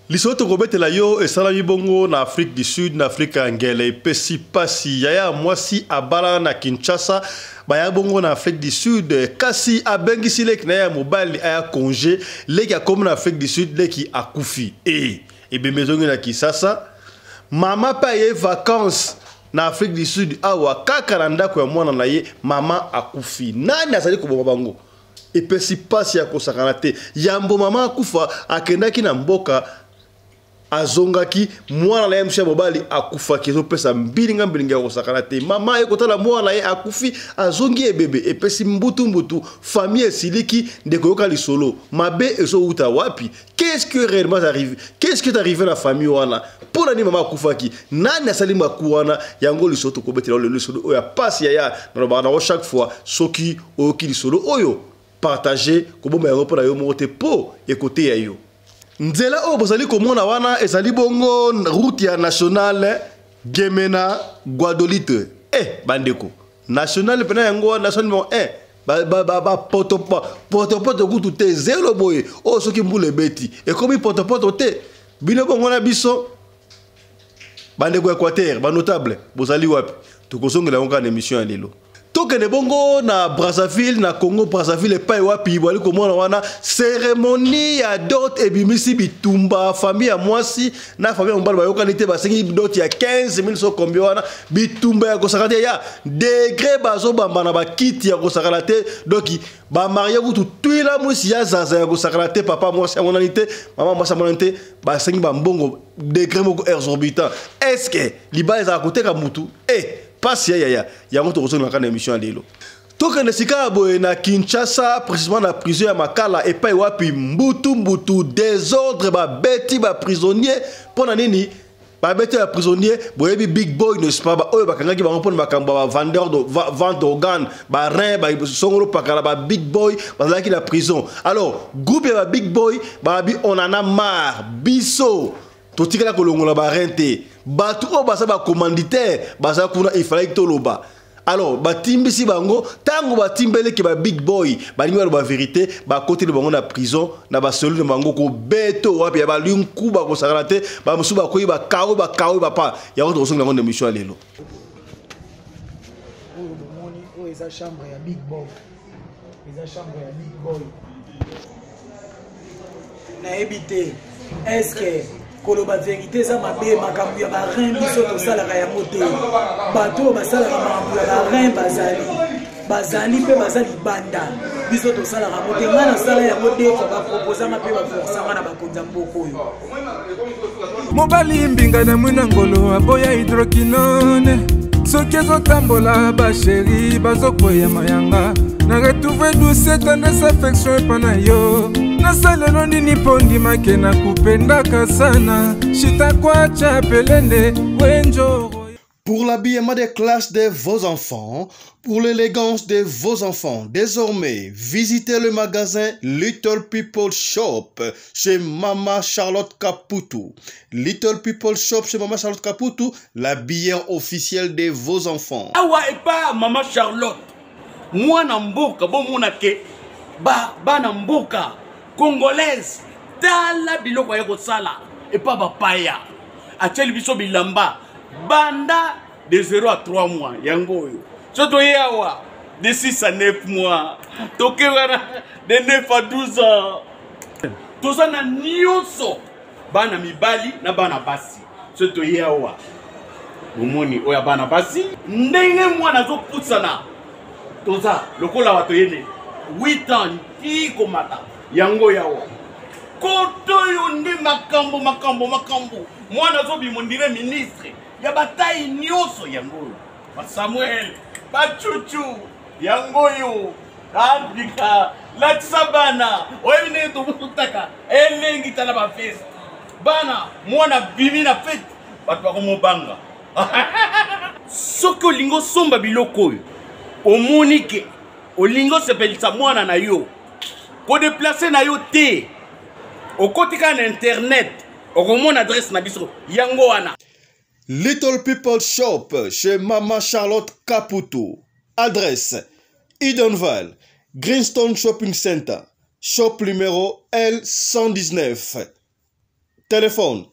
Lisolo tokobetela yo esalami bongo na Afrique du Sud, na Afrika ya Ngele, epesi pasi. Yaya ya mwasi abala na Kinshasa, baya bongo na Afrique du Sud, kasi abengisi leki na ye ya mobali aya congé. Leki akomi na Afrique du Sud, leki akufi. E ebembe ezongi na Kinshasa. Mama mpe aye vacances na Afrique du Sud awa kaka na ndako ya mwana na ye, mama akufi. Nani azali koboma bango? Epesi pasi ya kosakana te. Yambo mama akufa, akendaki na mboka, azongaki, mwana na ye mosusu ya mobali akufaki. Ezopesa mbilinga mbilinga ya kosakana te. Mama aye kotala mwana na ye akufi, azongi ebebe, epesi mbutu mbutu, famille esiliki. Ndeko, yoka lisolo mabe ezowuta wapi? Qu'est-ce que réellement arrive? Qu'est-ce qui est arrivé na famille wana? Mpo na nini mama akufaki? Nani asali maku wana? Yango lisolo tokobetela lelo, lisolo oyo ya pasi. Yaya, nalobaka nango chaque fois, soki oyoki lisolo oyo, partage, kobomba yango mpo na yo moko te, mpo ekoteya yo. Nzela oyo bozali komona wana ezali bongo route ya nationale Gemena Guadolite. Eh bandeko, nationale mpena yango wana, nationale numéro 1, bapotopoto kutu te, zelo boye oyo soki mbula ebeti ekomi potopoto te. Bino bongo na biso bandeko ya Équateur, banotable bozali wapi? Tokozongela yango kaka na émission ya lelo. Tokende bongo na Brazzaville, na Congo Brazzaville, epai wapi bwali komona wana cérémonie ya dot ebimisi bitumba. Famille ya mwasi na famille ya mobali bayokani te, basengi dot ya 15 000 so combien wana. Bitumba ya kosaka te, ya degré bazobamba na bakiti ya kosakana te. Donc bamariés kutu twila mwisi ya zaza ya kosakana te. Papa mwasi amonani te, mama mwasi amonani te, basengi bambongo degré moko exorbitant. Est ce que libala ezalaka koteka mutu? E pasi ya yaya, yango tokozongela na émission ya lelo. Tokende sika ya boye na Kinshasa, précisément na prison ya Makala, epai wapi mbutu mbutu, désordre, babeti baprisonnier. Mpo na nini babeti ya prisonnier? Boyebi big boy, n'est-ce pas? Oyo bakangaki bango mpona makambo ya bavendeur, vente d'organe, barein, basongolo pakala, babig boy bazalaki na prison. Alors groupe ya babig boy babi: "On en a marre, biso totikala kolongola barein te. Bato oyo baza bacommanditaire baza kuna, ifalaki toloba." Alors batimbisi bango. Ntango batimbeleki ba big boy, balingi baloba vérité, bakoteli bango na prison, na baselule na bango, kobeto wapi ya balinku bakosakana te. Bamosusu bakoyi, bakao bakao bapa. Yango tokosonga yango na émission ya lelo. Oyo bomoni oyo eza chambre ya big boy, eza chambre ya big boy. Nayebi te, est-ce koloba vérité eza mabe? Makambo ya barein, biso tosalaka yango te. Bato oyo basalaka makambo ya barein bazali, bazali mpe baza libanda. Biso tosalaka yango te. Ngai nasala yango deux fois, baproposanga mpe baforsanga na bakonzi ya mboka oyo. Mobali mbinga na mwina ngolo aboya hydroquinone, soki ezotambola, bachéri bazokwea mayanga. Na retrouve douce tendresse, affection epa na yo. Nasalelo nini mpo ndimake na kupendaka sana? Shitakwacha pelende wenjoro. Pour l'habillement des classes de vos enfants, pour l'élégance de vos enfants, désormais, visitez le magasin Little People Shop chez Mama Charlotte Caputu. Little People Shop chez Mama Charlotte Caputu, l'habilleur officiel de vos enfants. Awa epa Mama Charlotte, mwana mboka, bomona ke bana mboka congolaise, tala biloko ya kosala epa bapaya. Atieli biso bilamba banda de 0 à 3 mois, yango oyo. So toye awa de 6 à 9 mois, toke wana de 9 à 12 ans. Toza na nyonso, bana mibali na bana basi. So toye awa, bomoni oyo ya bana basi, ndenge mwana azopusana, toza lokola bato yene 8 ans ti komata. Yango yawa koto oyo nde makambo, makambo, makambo. Mwana azobima ondire ministre ya bataille nyonso. Yango oyo basamuel, bachuchu, yango oyo andika latisa bana. Oyebi ndenge tobutaka elengi, tala bafeste bana, mwana bimi na fete, bato bakomobanga. Soki olingi osomba biloko oyo, omoni ke olingi osepelisa mwana na yo, kodéplacer na yo te, okoti kaka na internet, okomona adresse na biso, yango wana. Little People Shop chez Mama Charlotte Caputo. Adresse: Edenvale, Greenstone Shopping Center, shop numéro L119. Téléphone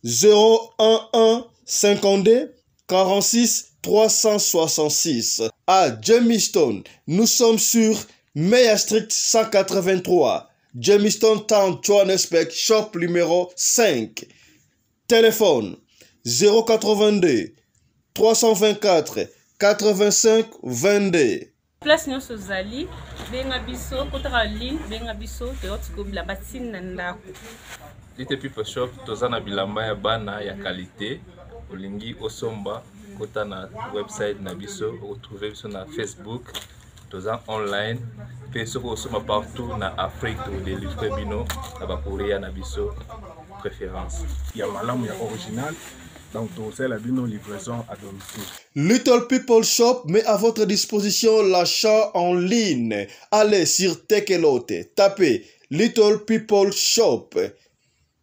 011 52 46 366. À Germiston, nous sommes sur Meyer Street 183. Germiston Town, Johannesburg, shop numéro 5. Téléphone 082 324 85 22. Place nyonso ozali, benga biso, kotaka ligne, benga biso, toyoti ko bilamba ti na ndako. Little People Shop toza na bilamba ya bana ya qualité, olingi osomba kota na website na biso, okotrouve biso na Facebook, toza online mpe soki osomba partout na Afrique tokodelivre bino na ba courrier na biso préférence ya malamu ya original. Donc tokosalela bino livraison à domicile. Little People Shop met à votre disposition l'achat en ligne. Allez sur Takealot, tapez Little People Shop.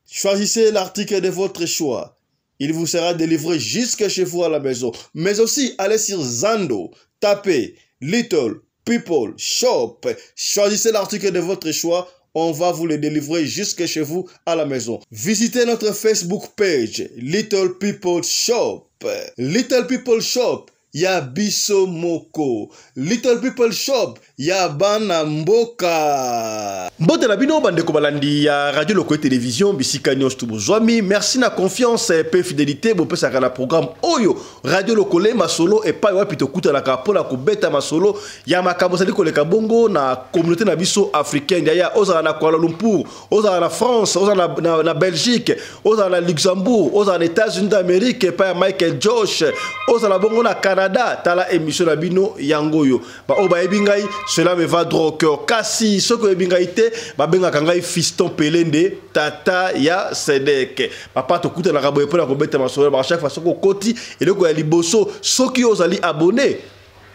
Choisissez l'article de votre choix. Il vous sera délivré jusque chez vous à la maison. Mais aussi, allez sur Zando, tapez Little People Shop. Choisissez l'article de votre choix. On va vous le délivrer jusque chez vous à la maison. Visitez notre Facebook page, Little People Shop. Little People Shop, ya biso moko. Little People Shop, ya bana mboka. Mbote na bino bandeko balandi ya Radio Lokole Télévision, bisika nyonso tu bozwami. Merci na confiance pe fidélité bopesaka na programme oyo Radio Lokole masolo epai wapi tokutanaka mpona kobeta masolo ya makambo ezali koleka bongo na communauté na biso africaine. Yaya, ozala na Kuala Lumpur, ozala na France, ozala na Belgique, ozala na Luxembourg, ozala na États-Unis d'Amérique epai ya Michael Josh, ozala bongo na Canada. Tala émission na bino yango oyo. Ba oyo bayebi ngai, cela me va droit au cœur. Kasi soki oyebi ngai te, babengaka ngai Fiston Pelende, tata ya Sedek. Papa tokutanaka boye mpona kobeta masolo. Ba chaque fois soki okoti eloko ya liboso, soki ozali abonné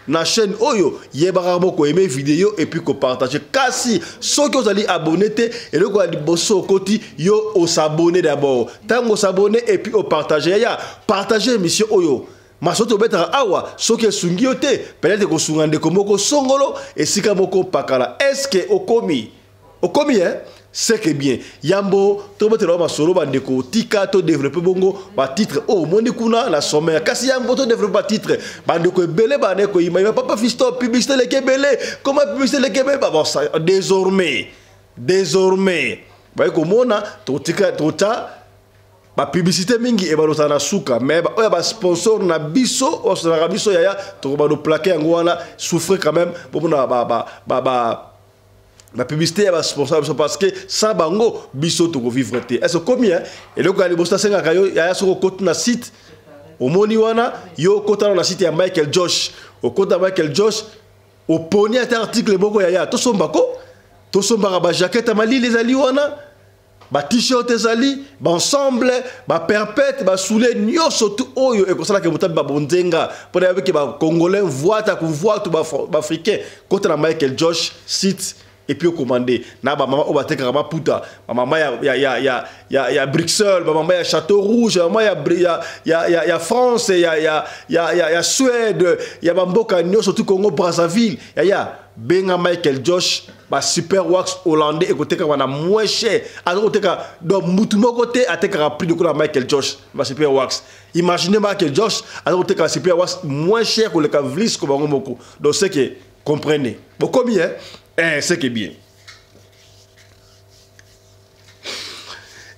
na chaîne oyo, yebaka boko aimer vidéo et puis ko partager. Kasi soki ozali abonné te, eloko ya liboso okoti, yo osabonné d'abord. Tango osabonné et puis o partager. Ya partager émission oyo. Masoto betaka awa soki esungi yo te, peut-être kosunga ndeko moko songolo esika moko pakala. Est-ce que okomi? Okomi, hein? C'est que bien. Yambo, tobetela masolo bandeko tika to développer bongo ba titre. Oh, moni kuna na sommaire. Kasi yambo to développer ba titre. Bandeko ebele ba neko ima papa Fiston publicité le kebele. Comment publicité le kebele? Ba bon ça désormais. Désormais. Ba ko mona to tika to ta ba publicité mingi e ba na suka, mais ba oya ba sponsor na biso, o sona biso yaya to ba do plaquer yango wana, souffrir quand même pour na ba ba ba ba la publicité ya ba sponsor biso parce que ça bango biso to vivre te. Est-ce combien et le kali bosta senga kayo yaya soko kota na site omoni wana yo kota na site ya Michael Josh, o kota Michael Josh o poni ata article moko yaya to somba ko to somba ba jaquette malili ezali wana, ba t-shirt ezali, ba ensemble, ba perpète, ba soulé nyonso tout oyo ekosala ke motabi ba bonzenga pona yabe ke ba congolais voit ta ku voit tout ba africain kota na Michael Josh site et puis commandé na ba mama obateka ba puta, ba mama ya ya ya ya ya ya Bruxelles, ba mama ya Château Rouge, ba mama ya ya ya ya ya France, ya ya ya ya ya Suède, ya ba mboka nyonso tout Congo Brazzaville, ya ya benga Michael Josh ba super wax hollandais ekoteka wana moins cher. Azoteka donc mutu moko te ateka prix de la Michael Josh ba super wax. Imaginez Michael Josh azoteka super wax moins cher que le Vlis ko bango moko. Donc c'est que comprenez. Bon combien? Eh, c'est que bien.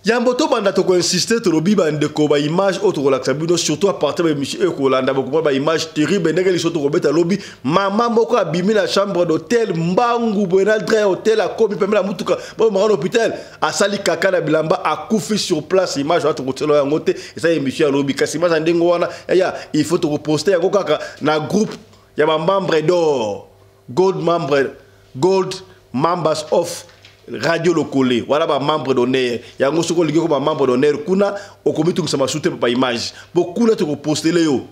Yambo to banda to ko insister to lobi ba ndeko ba image autre relaxa bino surtout à partir ba monsieur ko landa ba ba image terrible ndenge liso to ko beta lobi mama moko abimi na chambre d'hôtel mbangu buena dre hôtel a komi pembe la mutuka ba mama na hôpital asali kaka na bilamba akufi sur place image wa to ko telo yango te et ça monsieur lobi kasi image ndengo wana ya il faut to ko poster yango kaka na groupe ya ba membre d'or gold membre gold members of Radio Lokole, voilà ba membre d'honneur. Yango soko lingi ko ba membre d'honneur kuna okomi tungisa masute pa image. Bo kuna to ko poster le yo.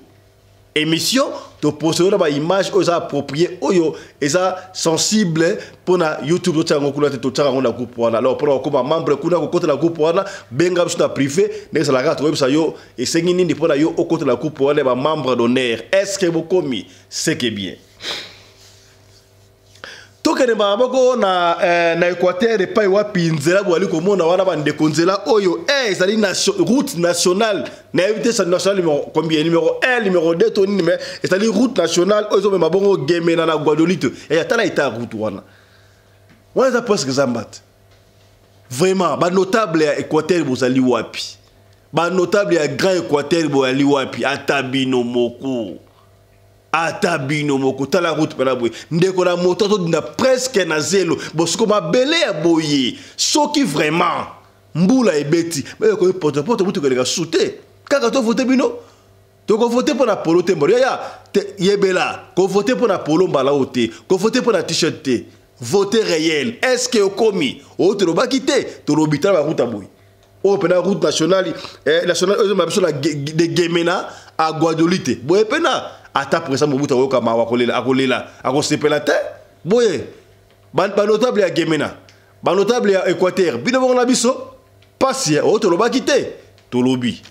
Émission to poster ba image oyo eza approprié oyo eza sensible pona YouTube to tsango kuna to tsango na groupe wana. Alors pona ko ba membre kuna ko kota na groupe wana benga biso na privé ndenge sala ka to yebisa yo esengi nini pona yo okota na groupe wana ba membre d'honneur. Est-ce que bokomi? C'est que bien. Tokende mbala moko na, eh, na Équateur epai wapi nzela bozali komona wana bandeko, nzela oyo eh, ezali nation, route nationale, nayebi te nationale numéro combien, numéro 1, numéro 2 to nini, mais ezali route nationale oyo ezomema bongo Gemena na Guadolite. Eh, tala eta ya route wana, wana eza presque zamba te. Vraiment, banotable ya Équateur bozali wapi? Banotable ya Grand Équateur bozali wapi? Ata bino moko, ata bino moko, tala route mpena boye, ndeko na moto atodinda presque na zelo bosiko mabele ya boye. Soki vraiment mbula ebeti, ekomi potopoto, motuka eleka susu te. Kaka tovote bino, tokovote mpo na polo te. Mbala yaya te, yebela kovote mpo na polo mbala oyo te, kovote mpo na t-shirt te, vote réel. Est ce que okomi oyo tolobaki te? Tolobi, tala baruta boye oyo mpena route nationale, eh, nationale oyo ezomema biso na de Gemena à Guadolite boye mpena. Ata président Mobutu akoyoka mawa, akolela, akolela, akosepela te boye. Banotable ya Gemena, banotable ya Équateur, bino bongo na biso pasi oyo tolobaki te, tolobi.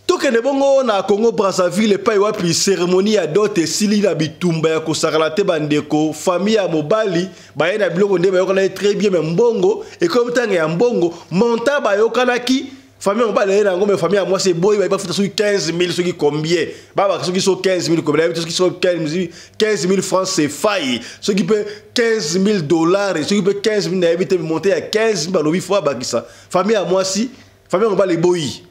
Tokende bongo na Congo Brazzaville epai wapi cérémonie ya dot esili na bitumba ya kosakana te. Bandeko, famille ya mobali baye na biloko nde bayokanaki très bien, mais mbongo ekomi ntango ya mbongo montant bayokanaki, famille ya mobali aye na yango, mais famille ya mwasi eboyi. Baye bafuta soki 15 000, soki combien, babaka soki so 15 000 combien, soki so 15 000 francs CFA, soki mpe 15 000 dollars, soki mpe 15 000, nayebi te. Monte ya 15 000 balobi fo abakisa famille ya mwasi, famille ya mobali eboyi.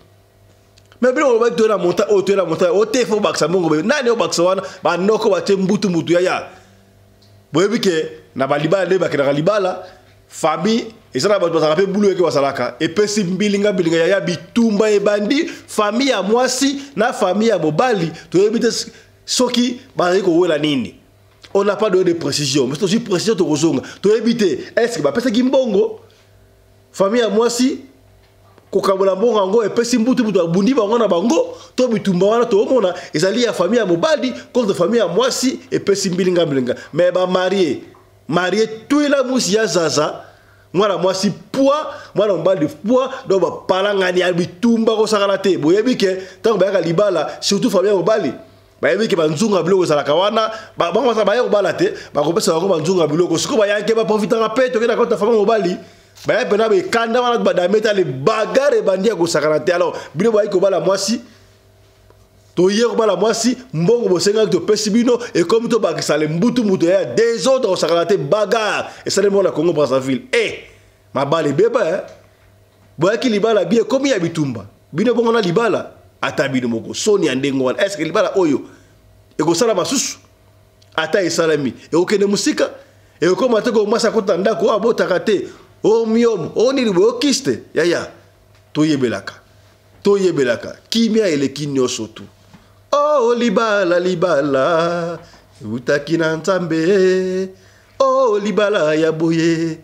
Mais biloko olobaki toye na monta oyo, toye na monta oyo te, fo bakisa mbongo boye. Nani oyo bakisa wana? Banoko batie mbutu mutu. Yaya, boyebi ke na balibala nde bakendaka libala, famille eza na bato bazalaka mpe bulu eke bazalaka epesi mbilinga mbilinga. Yaya, bitumba ebandi, famille ya mwasi na famille ya mobali, toyebi te soki bazali kowela nini. On n'a pas donné de précision, mais tozwi précision, tokozonga. Toyebi te est ce que bapesaki mbongo famille ya mwasi, kokabola mbongo yango epesi mbutu mbutu, abundi bango na bango to bitumba wana toomona ezali ya famille ya mobali contre famille ya mwasi, epesi mbilinga mbilinga. Mais bamarie marie twila musi ya zaza, mwana mwasi poa, mwana mobali poa, donc bapalangani ya bitumba kosakana te. Boyebi ke ntango bayaka libala, surtout famille ya mobali, bayebi ke banzunga biloko ezalaka wana, bango bazala baye kobala te, bakopesa bango banzunga biloko. Sikoyo bayanke baprofitaka mpe tokenda kota famille mobali, baya mpena bekanda wana, badame tale bagare ebandi ya kosakana te. Alors bino bayaki kobala mwasi, toye kobala mwasi, mbongo bosengaki topesi bino, ekomi tobakisa le mbutu mutu ya désordre kosakana te. Bagare esalemi na Congo Brazzaville e mabala ebeba, eh? Boyaki libala bi ekomi ya bitumba, bino bongo na libala, ata bino moko soni ya ndenge wana. Est ce que libala oyo ekosala masusu? Ata esalami, ekokende mosika, ekokoma te komwasi akota ndako oyo abotaka te, o miomo o nini boye okiste. Yaya, toyebelaka, toyebelaka, kimia eleki nyonso tu. O libala, libala eutaki na Nzambe, o libala ya boye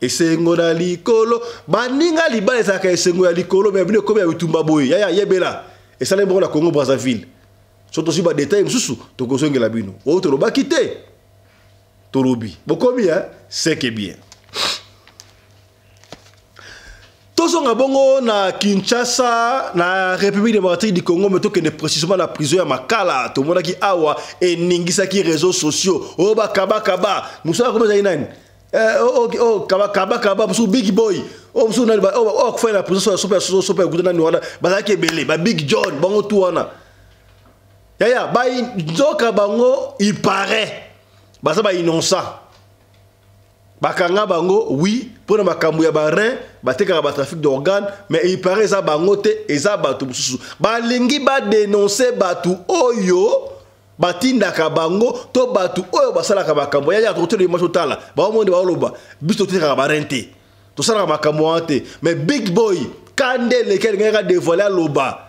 esengo na likolo. Baninga, libala ezalaka esengo ya likolo, mais bino ekomi ya bitumba boye. Yaya, yebela, esalemi bongo na Congo Brazzaville. So tozwi badetail mosusu, tokozongela bino. Oyo tolobaki te, tolobi, bokomi, hein? C'est que bien. Tozonga bongo na Kinshasa, na République démocratique du Congo, mais tokende précisément na prison ya Makala. Tomonaki awa eningisaki réseaux sociaux oyo bakabakaba mosusu akomi ezali nani? Eh, oh, oh, oh, kaba kaba kaba mosusu big boy oyo, mosusu nani oyo akufai na prison, sope sope ya kuta nani wana, bazalaki ebele, ba Big John, bango tu wana. Yaya, bai nzoka bango, il paraît baza ba innocent, bakanga bango oui mpona makambo ya barein, batekaka batrafic d'organe, mais il paraît eza bango te, eza bato mosusu. Balingi badénonce bato oyo batindaka bango to bato oyo basalaka makambo. Yaya, tokotela image, otala baomoni baoloba biso totekaka barein te, tosalaka makambo wana te. Mais big boy kande eleki, alingaki adévoile, aloba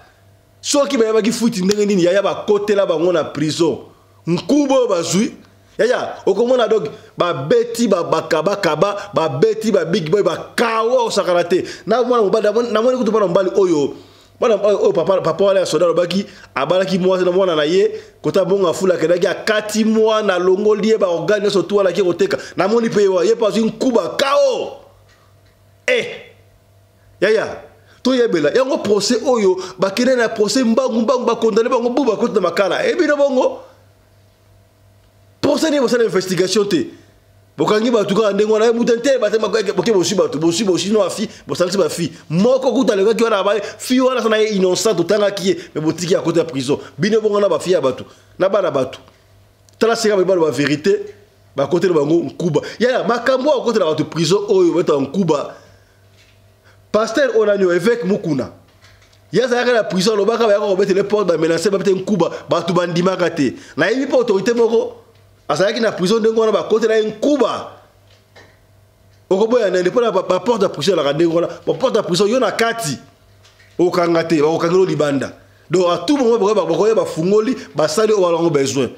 soki bayebaki futi ndenge nini. Yaya, bakotela bango na prison, nkuba oyo bazwi, yaya, okomona donc babeti bakabakaba, babeti ba big boy, bakawa osakana te. Na mwana mobali, namoni kutu mwana mobali oyo, mwana oyo papa, papa wana ya soda alobaki abalaki mwasi na mwana na ye, kota mbongo afula, akendaki akati mwana, alongoli ye baorgane nyonso tu wana, aki koteka. Namoni mpe ye mpe azwi nkuba kao. Eh yaya, toyebela yango procès oyo bakende na procès mbangu mbangu, bakondane bango bu bakoti na Makala. Ebino bongo. Procès nini bosala investigation te? Bokangi bato kaka ndenge wana, moto te boke bosui bato, bosui bosui no bafi, bosalisi bafi moko kuta alekaki wana ba fi wana sana ye innocent, totangaki ye me botiki ya kota ya prison. Bino bongo na bafi ya bato na bana bato, tala sika balo ba vérité bakotela bango nkuba. Yaya makambo oyo akotela bato prison oyo beta nkuba. Pasteur onanio évêque Mukuna ye azalaka na prison, alobaka bayaka kobetele porte, bamenace, babete nkuba, bato bandimaka te. Nayebi mpe autorité moko azalaki na prison ndenge wana, bakotela ye nkuba. Okoboya nani? Mpona baporte ya prison elaka ndenge wana, baporte ya prison yo na kati okanga te, bakokangela libanda. Donc à tout moment bakoya, bafungoli, basali oyo balango besoin.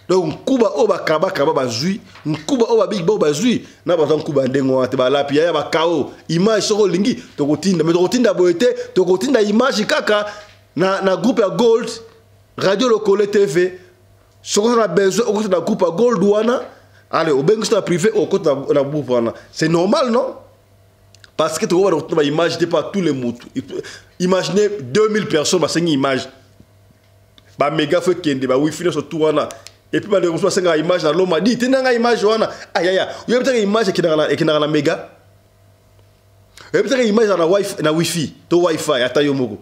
Donc nkuba oyo bakabakaba bazwi, nkuba oyo babigi bao bazwi na baza nkuba ndenge wana te, balapi yaya bakao. Image soki olingi tokotinda, mais tokotinda boye te, tokotinda image kaka na groupe ya Gold Radio Lokole TV. Soki oza na besoin, okota na groupe ya Gold wana, allez, obengisi na privé, okota na groupe wana. C'est normal, non? Parce que tokoba kotinda baimage te pas tous les mutu. Imaginez 2000 personnes basengi image, baméga fo ekende, bawifi nyonso tu wana. Et puis bandeko mosusu basengaka image na loma di tindanga image wana. Ayaya, oyebi teke image ekendaka na méga, oyebi teke image na wifi, na wifi to wifi, ata yo moko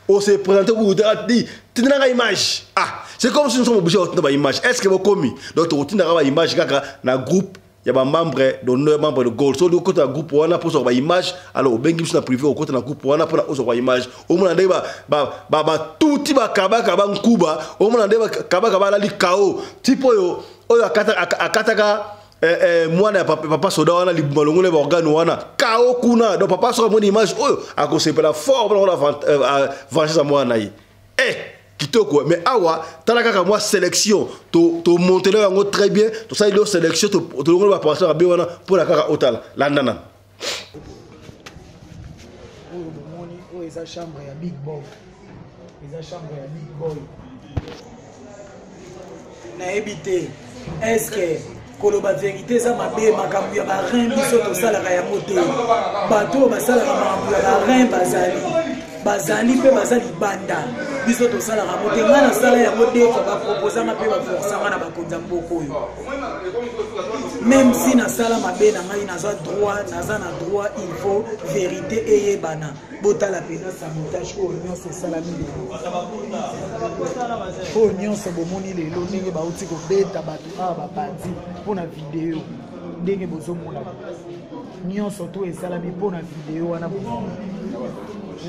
on s'est présenté pour di tindanga image. Ah, c'est comme si nous sommes obligés kotinda baimage. Est ce que bokomi? Donc tokotindaka baimage kaka na groupe ya bamembre d'honneur, membre de Gold. Soki okota na groupe wana mpo ozwaka baimage, alors obengi biso na privé, okota na groupe wana mpona ozwaka baimage. Omona ndenge batuti bakabaka nkuba, omona ndenge bakabaka balali kao type oyo oyo akataka mwana ya papa soda wana libuma, longole baorgane wana kao kuna. Donc papa soki amoni image oyo akosepela fort mpona kona vengeance ya mwana na ye. Eh, kitoko. Mais awa tala kaka mwa sélection, tomontele yango très bien, tosali lio sélection, tolongoli bapension mabe wana mpona kaka otala landana. Oyo bomoni oyo eza chambre ya Big Boy, eza chambre ya Big Boy. Nayebi te est-ce koloba vérité eza mabe. Makambo ya barein biso tosalaka yango te. Bato oyo basalaka makambo ya barein bazali, bazali mpe baza libanda. Biso tosalaka yango te. Ngai nasala yango deux fois, baproposanga mpe baforsanga na bakonzi ya mboka oyo. Même si nasala mabe na ngai, naza droit, naza na droit, il faut vérité eyebana. Botala mpenza sabotage oyo nyonso esalami lelo, oyo nyonso bomoni lelo, ndenge bauti kobeta bato awa babandi mpona video. Ndenge bozomona nyonso to esalami mpona video wana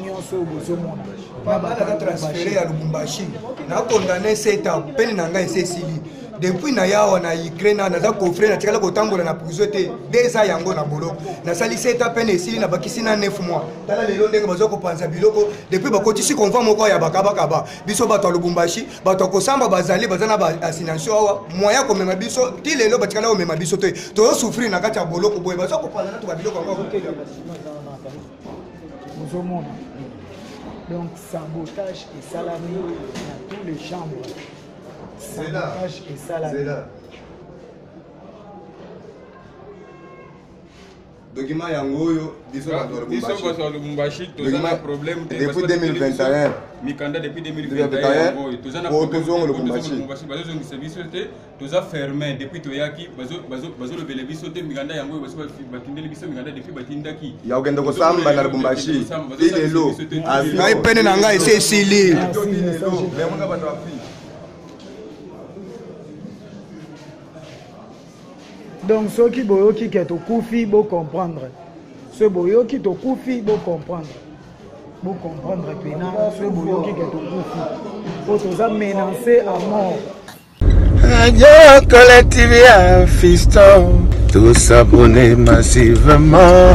nyonso oyo bozomona. Naza transféré ya Lubumbashi, nakondane 7 ans, pene na ngai ese esili depuis na yawa na Ukraine. Naza coffre, natikala kotambola na prison te. 2 ans yango na boloko, nasali 7 ans, pene esili, nabakisi na 9 mois. Tala lelo ndenge baza kopanza biloko depuis bakotisi convoi moko ya bakabakaba. Biso bato ya Lubumbashi, bato ya kosamba bazali, baza na baassignation awa, moyen komema biso ti lelo batikala komema biso te. Tozosouffrir na kati ya boloko boye, baza kopanza nato babiloko yango. Ozomona donc sabotage esalami na tous les chambres, sabotage esalami. Document yango oyo, biso bato ya Lubumbashi toza na problème te. Depuis 2021. Mikanda depuis 2021 yango oyo, toza na tozonga Lubumbashi. Bazozongisa biso te, toza fermé depuis toyaki, bazolobela biso te. Mikanda yango oyo, batindeli biso mikanda depuis batindaki. Ya kokende kosamba na Lubumbashi ti lelo. Ngai pene na ngai ese esili. Donc soki boyoki ke tokufi, bocomprendre. Soki boyoki tokufi, bocomprendre, bocomprendre pena. Soki boyoki ke tokufi, po toza menacé à mort. Radio Collective Fiston, tous abonnés massivement.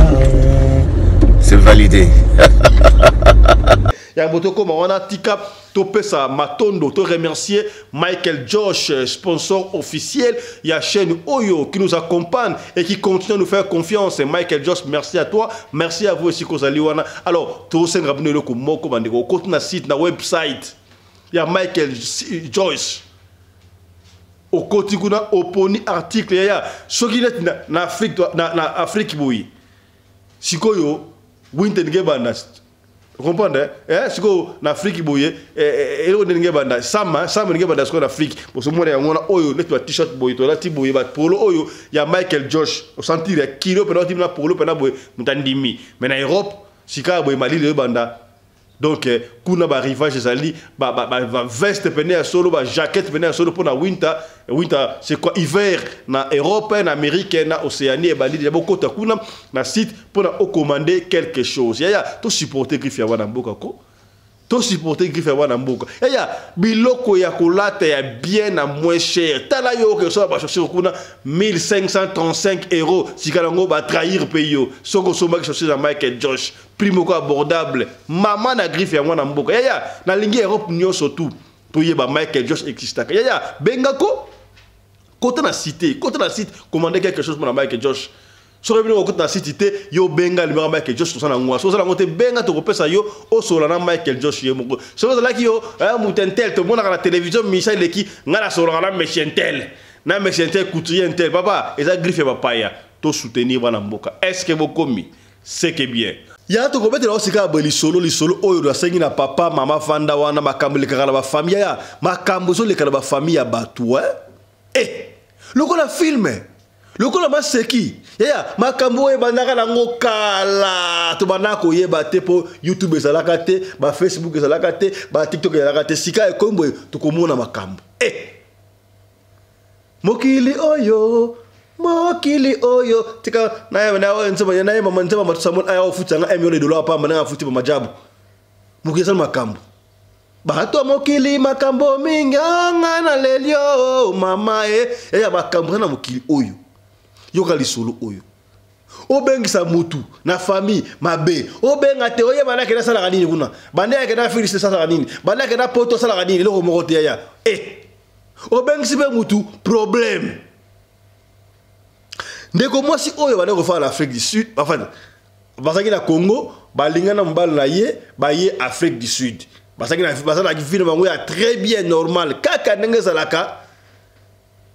C'est validé. Yango tokóma wana, tika topesa matondo, to remercier Michael Josh, sponsor officiel ya chaîne oyo, qui nous accompagne et qui continue à nous faire confiance. Michael Josh, merci à toi, merci à vous aussi kozali wana. Alors tosenga bino eloko moko, bandeko: okoti na site, na website ya Michael Joyce, okoti kuna, oponi article yaya. Soki neti na Afrique, na Afrique boye sikoyo, winter ngebanda. Comprendre eh? Sikoyo na Afrique boye eh, eh, eloko ndenge ebanda sama sama ndenge ebanda sikoyo na Afrique bozomona yango wana oyo neti ba t-shirt boye tolati boye ba polo oyo ya Michael Josh osentir ya kilo mpena otimi na polo mpena boye moto andimi mais na Europe sika boye malili oyo ebanda. Donc eh, kuna ba rivage ezali ba, ba, ba, ba veste pene ya solo ba jaquette pene ya solo mpona winter. Winter c'est quoi? Hiver na Europe, na Amérique, na Océanie ebandi deja. Bokota kuna na site mpona ocommande quelque chose. Yaya, tosupporte griffe ya wana mboka ko, tosupporte griffe ya wana mboka. Yaya, biloko ya kolata ya bien na moins cher. Tala yo oke osomba bachaussure kuna 1535 euros, sika yango batrahir mpe yo soki osombaki chaussure ya Michael Josh prix moko abordable. Mama na griffe ya mwana mboka. Yaya, nalingi Europe nyonso tout toyeba Michael Josh existaka. Yaya, bengako kota na cité, kota na site, commander quelque chose mpona Michael Josh. Soki bino okota na site te, yo benga libanga Michael Josh, tosala yango. Soki osala yango te, benga tokopesa yo osola na Michael Josh ye moko. Soki ozalaki yo moto intel tomonaka na télévision misa eleki, ngai nasololaka na monsieur intel, na monsieur intel, couturier intel. Papa, eza griffe ya bapaya. Tosoutenir bana mboka. Est ce que bokomi? C'est que bien. Ya tokobetela yo sika boye lisolo, lisolo oyo nasengi na papa mama fanda wana, makambo elekaka na bafamille ya makambo ezoleka na bafamille ya bato, eh? Eh, lokola filme, lokola maseki. Yaya, makambo oyo ebandaka nango kala, tobandaka koyeba te mpo YouTube ezalaka te, bafacebook ezalaka te, batiktok ezalaka te. Sika ekomi boye tokomona makambo. Eh, mokili oyo, mokili oyo, tika nayeba nzembo matusamon aya ofuti yanga 1 million de dollars pamba ndenge afuti bamajabu. Mokili ezali makambo, bato ya mokili makambo mingi anga na lelio mama e eya makambo eza na mokili oyo. Yoka lisolo oyo, obengisa mutu na famille mabe, obenga te, oyeba na akende asalaka nini kuna, bande akende Afrique asalaka nini, bande akende poto asalaka nini, eloko moko te. Yaya, eh, obengisi mpe mutu problème. Ndeko mwasi oyo bande kofanda na Afrique du Sud, bafanda bazalaki na Congo, balingana mobali na ye, baye Afrique du Sud, bazalaki vie na bango ya très bien normal, kaka ndenge ezalaka.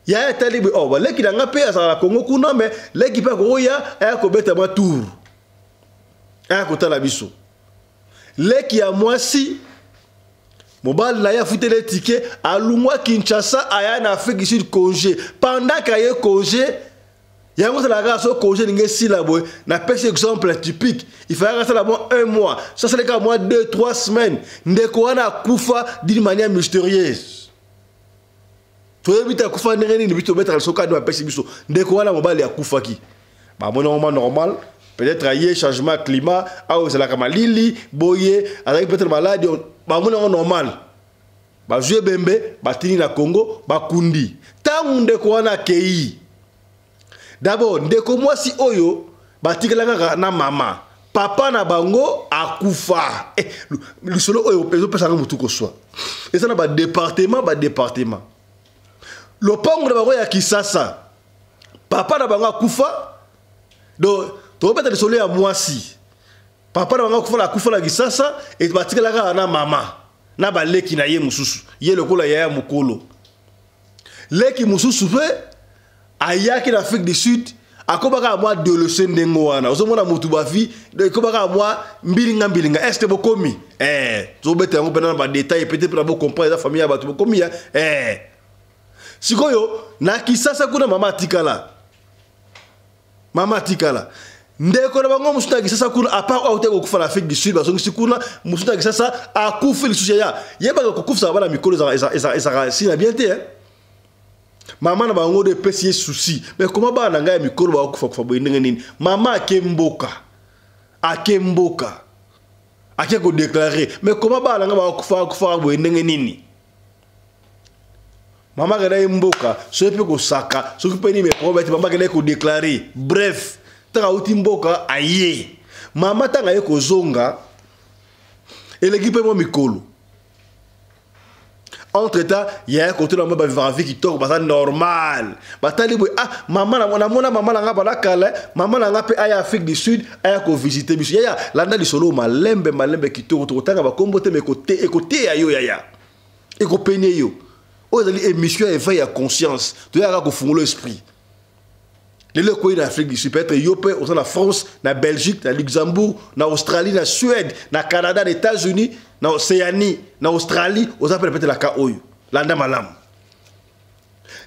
Yaya atali boye, oh, baleki na nga mpe azalaka na Congo kuna, mais leki mpe akoya, aya kobeta mwa tour, aya kotala biso. Leki ya mwasi, mobali na ye afuteli tike, alungwa Kinshasa, aya na Afrique du Sud congé. Pendant qu'aye congé yango ezalaka kaka so congé elingi esila boye. Napesi exemple typique, il fallait asala mwa un mois, so asali kaka mwa 2 3 semaines, ndeko wana akufa d'une manière mystérieuse. Toyebi te akufa ndenge nini. Biso tobetaka liso kani bapesi biso ndeko wana mobali akufaki, bamoni yango mwa normal, peut-être aye changement climat, awa ezalaka malili boye, azalaki peut-être maladi, bamoni yango normal, bazwi ebembe batini na Congo, bakundi. Ntango ndeko wana akei, d'abord ndeko mwasi oyo batikala kaka na mama, papa na bango akufa. Eh, lisolo oyo ezopesanga motu koswa, eza na badepartement, badepartement lopango na bango ya Kisasa, papa na bango akufa. Donc tokobeta lisolo ya mwasi, papa na bango akufa, akufa na Kisasa, e batikala kaka na mama na baleki na ye mosusu, ye lokola yaya mokolo. Leki mosusu mpe ayaki na Afrique du Sud, akobaka mwa adolescent ndenge wana ozomona motu bavi, ekobaka mwa mbilinga mbilinga. Est ce que bokomi? Eh, tozobeta yango mpena na badetail peut-être mpena bocomprendre, eza famille ya bato. Bokomi ya eh. Sikoyo na Kisasa kuna mama atikala, mama atikala, ndeko na bango mosusu na Kisasa kuna, apart oyo te kokufa na Afrique du Sud, bazongisi kuna, mosusu na Kisasa akufi lisusu. Yaya, yebaka kokufisaka bana mikolo ezalaka sina bien te, eh? Mama na bango nde epesi ye souci, mais koma bana na ngai ya mikolo bakokufa kufa boye ndenge nini? Mama ake mboka, ake mboka, ake kodeklare, mais koma bana na ngai bakokufa kufa boye ndenge nini? Mama akenda ye mboka, soki mpe kosaka, soki mpe nini, problème te. Mama akenda ye kodeklare. Bref, ntango auti mboka aye, mama ntango aye kozonga, eleki mpe mwa mikolo. Entre temps yaya kotuna mwa bavivaka vie kitoko, baza normal. Batali boye, ah, mama namona mama na nga banda kala, mama na nga mpe aya Afrique du Sud, aya kovisite biso. Yaya, landa lisolo malembe malembe kitoko, tokotanga bakombo te, mais ekoteya yo yaya, ekopene yo. Oyo ezali émission ya éveil ya conscience, toyaka kofungola esprit. Lelo ekoyi na Afrique du Sud, peut-être yo mpe oza na France, na Belgique, na Luxembourg, na Australie, na Suède, na Canada, na États-Unis, na Océanie, na Australie, oza mpe peut-être na ka oyo. Landa malamu.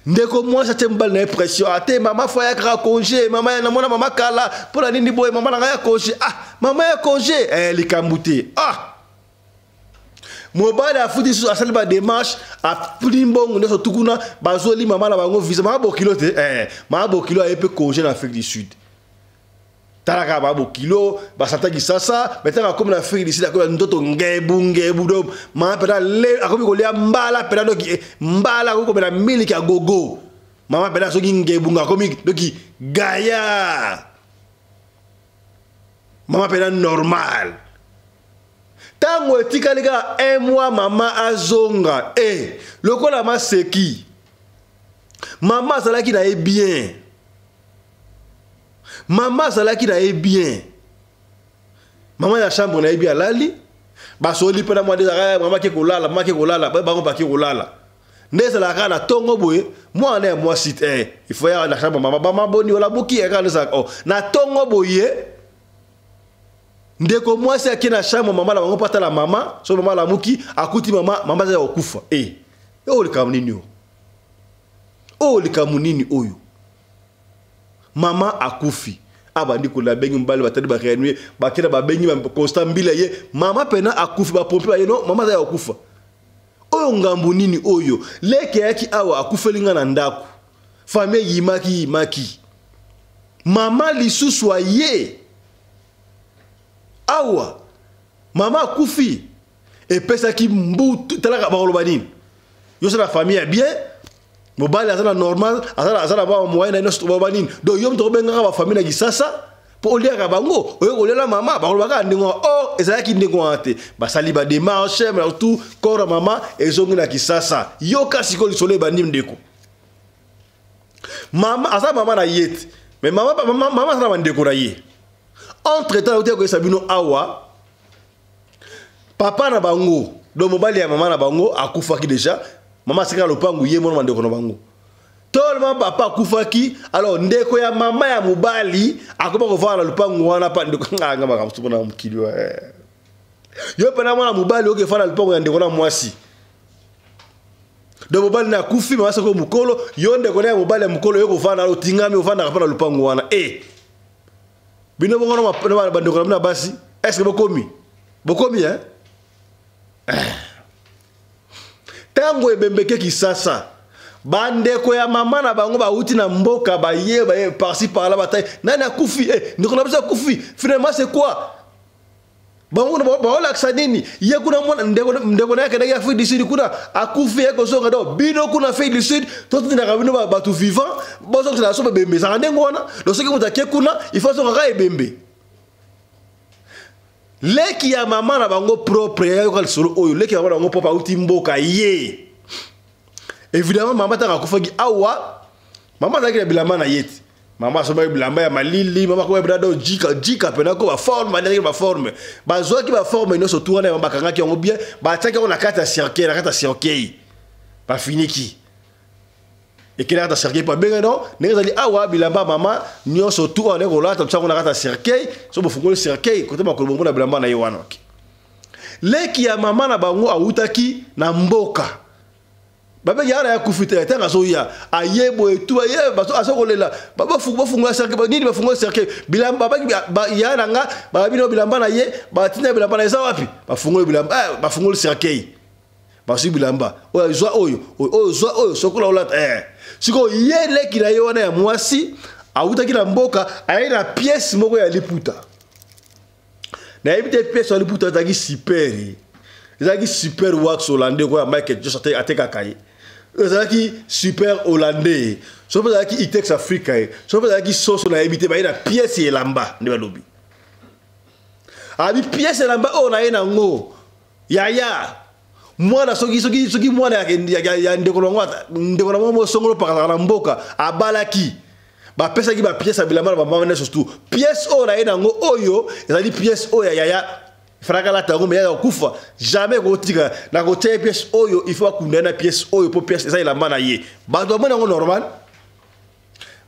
Ndeko mwasi atie mobali na ye pression, ate mama fo ayakaka congé, mama namona mama kala, mpo na nini boye, mama na ngai ya congé, ah mama ya congé, eh, likambo te. Ah mobali afuti susu, asali ba démarche, afuti mbongo nyonso tu kuna, bazoli mama na bango visa, mama bokilo te, eh, mama bokilo aye mpe congé na Afrique du Sud. Tala kaka mama bokilo basanta kisasa, mais ntango akomi na Afrique du Sud akomi na ndoto ngebu ngebu, do mama mpena akomi kolia mbala mpena, doki eh, mbala akomi komela miliki ya gogo, mama mpena soki ngebu nga akomi doki gaya, mama mpena normal. Ntango etikali kaka un mois mama azonga, eh, lokola maseki mama azalaki na ye bien, mama azalaki na ye bien, mama ya chambre na ye bi alali, basoli mpe na mwa ezalaka mama ake kolala, mama ake kolala, bango bake kolala. Nde ezalaka kaka na ntongo boye, mwana ya mwasi te, eh, il faut ya na chambre mama, mama boni olabuki, kaka nde ezalaka, oh, na ntongo boye ndeko mwasi ake na chambre mama na bango mpo atala mama, soki mama alamuki akuti mama, mama aza ya kokufa. E oyo likambo nini oyo? Oyo likambo nini oyo? Mama akufi, abandi kolela, abengi mobali, batali bareanime, bakenda babengi Constant Mbila, ye mama pena akufi, bapompe baye, no mama aza ya kokufa. Oyo ngambo nini oyo? Leke ayaki awa akufeli nga na ndako, famille eyimaki yimaki, mama lisusu aye awa mama akufi, epesaki mbutu. Talaka bakoloba nini? Yo na famille ya bien, mobali aza na normal, aza na ba moyen na nyonso, baloba nini? Donc yo moto obengaka ba famille na Kisasa mpo oliaka bango, oye kolela mama, bakoloba kaka ndenge wana. Or ezalaki ndenge wana te, basali ba démarche, mais tout corps ya mama ezongi na Kisasa. Yoka sikoyo lisolo ebandi. Ndeko mama aza mama na ye te, mais mama, mama, mama aza na bandeko na ye. Entre temps nauti koyesa bino awa, papa na bango, donc mobali ya mama na bango akufaki déjà, mama asikaka lopangu ye mona bandeko na bango. Tolema papa akufaki, alors ndeko ya mama ya mobali akoma kovanda na lopangu wana. Pa ndeko nganga makambo sopo na mokili yo mpena mwana mobali oke fanda na lopangu ya ndeko na mwasi. Donc mobali na akufi, mama soko mokolo, yo ndeko na ya mobali ya mokolo yo kovanda, otingami ovandaka mpo na lopangu wana. E bino bongo na bandeko na bino ya basi, est ce que bokomi bokomi, hein? Ntango ebembeke Kisasa, bandeko ya mama na bango bauti na mboka, baye baye par-ci par-là, batai nani akufi, eh, ndeko na biso akufi, finalement c'est quoi? Bango baolakisa nini? Ye kuna mwana ndeko na ye akendaki Afrique du Sud, kuna akufi, ye kozonga. Donc bino kuna Afrique du Sud totindaka bino bato vivant, bozongisela so babembe, ezalaka ndenge wana. Donc soki moto ake kuna, il faut azonga kaka ebembe. Leki ya mama na bango propre yayoka lisolo oyo, leki ya mama na bango propre auti mboka ye. Évidemment mama ntango akufaki awa, mama azalaki na bilamba na ye te. Mama asombaki bilamba ya malili, mama akomaki mpena do jika jika mpena ko baforme, bandaki baforme, bazwaki baforme nyonso tu wana, bakangaki yango bien, batiaki yango na kati ya cercueil, na kati ya cercueil bafiniki, ekei na kati ya cercueil. Mpo abengaki no ndenge ezali awa, bilamba mama nyonso tu wana ndenge kolata, totiango na kati ya cercueil. So bofungoli cercueil kote makolo, bomona bilamba na ye wana. Leki ya mama na bango awutaki na mboka, babengi ana ya kufi te. Ntango azoya aye boye tu aye aza kolela, bafungola cercueil nini, bafungola cercueil, bilamba babangi ya na nga, babi no bilamba na ye, batinda bilamba na eza wapi? Bafungoli bilamba, bafungoli cercueil, bazwi bilamba oyo, zwa oyo, oyo zwa oyo, sokola olata. Eh. Sikoyo ye leki na ye wana ya mwasi awutaki na mboka, aye na pièce moko ya liputa. Nayebi te pièce ya liputa ezalaki super, ezalaki super wax hollandais oyo ya Michael Josh atekaka ye, ezalaki super hollandais, soki mpe ezalaki Itex Africa ye, soki mpe ezalaki soso, nayebi te. Baye na pièce ya elamba nde balobi abi pièce elamba oyo na ye nango yaya mwana, soki soki soki mwana ya ndeko nango, ndeko na bango mosongolo pakazaka na mboka abalaki, bapesaki bapièce ya bilamba na bamama nyonso. Surtout pièce oyo na ye nango oyo ezali pièce oyo ya yaya falaka alata yango, mais yaya kokufa jamais kotika na kotia ye pièce oyo, il faut akunda ye na pièce oyo, mpo pièce eza elamba na ye. Bato bamoni yango normal.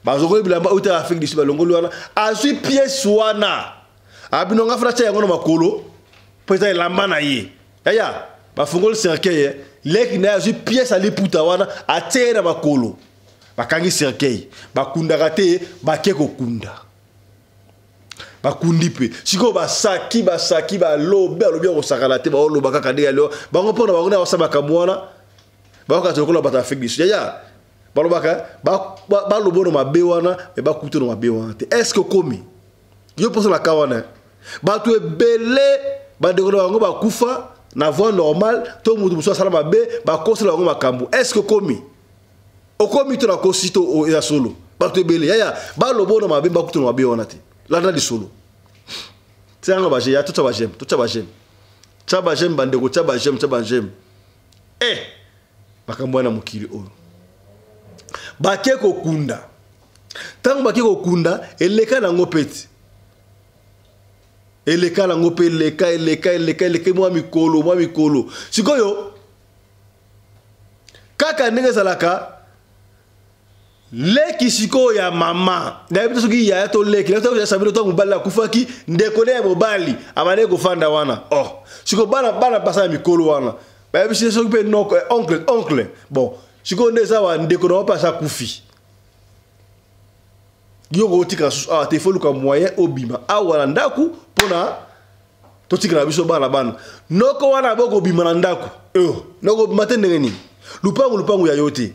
Bazongoli bilamba oyo ta Afrique du Sud, balongoli wana, azwi pièce wana, abino nga fana tia yango na makolo mpo eza elamba na ye. Yaya, bafungoli cercueil, leki na ye azwi pièce ya liputa wana, atie ye na makolo, bakangi cercueil, bakundaka te, bake kokunda, bakundi mpe. Sikoyo basaki basaki, balobi, alobi ya kosakana te, baoloba kaka ndenge ya bango mpo na bango nde basala makambo wana, bakokata lokola bato ya Afrique du Sud. Yaya, balobaka baloba na mabe wana, me bakuta na mabe wana te. Est ce que okomi yo mposa na ka wana? Bato ebele, bandeko na bango bakufa na voie normale to moto mosusu asala mabe, bakosela bango makambo. Est ce que okomi? Okomi to nakosi to eza solo? Bato ebele, yaya, baloba na mabe, bakuta na mabe wana te. Landa lisolo, tia yango baje ya, totya bajeme, totya bajeme, tya bajeme, bandeko, tya bajeme, tya bajeme. Eh, makambo wana mokili oyo. Bake kokunda, ntango bake kokunda, eleka nango peti, eleka nango mpe, eleka, eleka, eleka, eleka mwa mikolo, mwa mikolo. Sikoyo kaka ndenge ezalaka, leki sikoyo ya mama, nayebi te soki yaya to leki sabino, ntango mobali akufaki, ndeko ne ya mobali abandaki kofanda wana. Oh, sikoyo bana, bana basala mikolo wana, bayebisi soki mpe noko, oncle, oncle. Bon, sikoyo nde eza wa ndeko na yo mpe aza kufi, yo kotika susu awa te, fo luka moyen obima awa na ndako mpona totikala biso bana. Bana noko wana bokobima na ndako, noko obima te. Ndenge nini? Lupangu, lupangu ya yo te.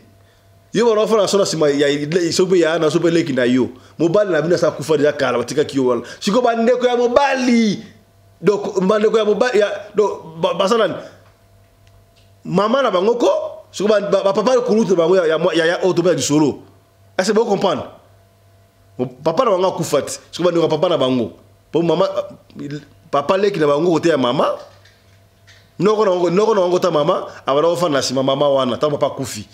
Yo bana ofanda so na nsima ya soki mpe ya na so mpe leki na yo, mobali na bino asa kufa deja kala, batikaki yo wana. Sikoyo bandeko ya mobali, donc bandeko ya mobali ya, donc baza nani? Mama na bango ko, sikoyo bapapa kulutu na bango ya ya oyo tobe ya lisolo. Est-ce que comprendre? Papa na bango akufa ti, sikoyo bandeko ya papa na bango, po mama, papa leki na bango kote ya mama, noko na bango, noko na bango ta mama, abanda kofanda na nsima mama wana ntango papa akufi.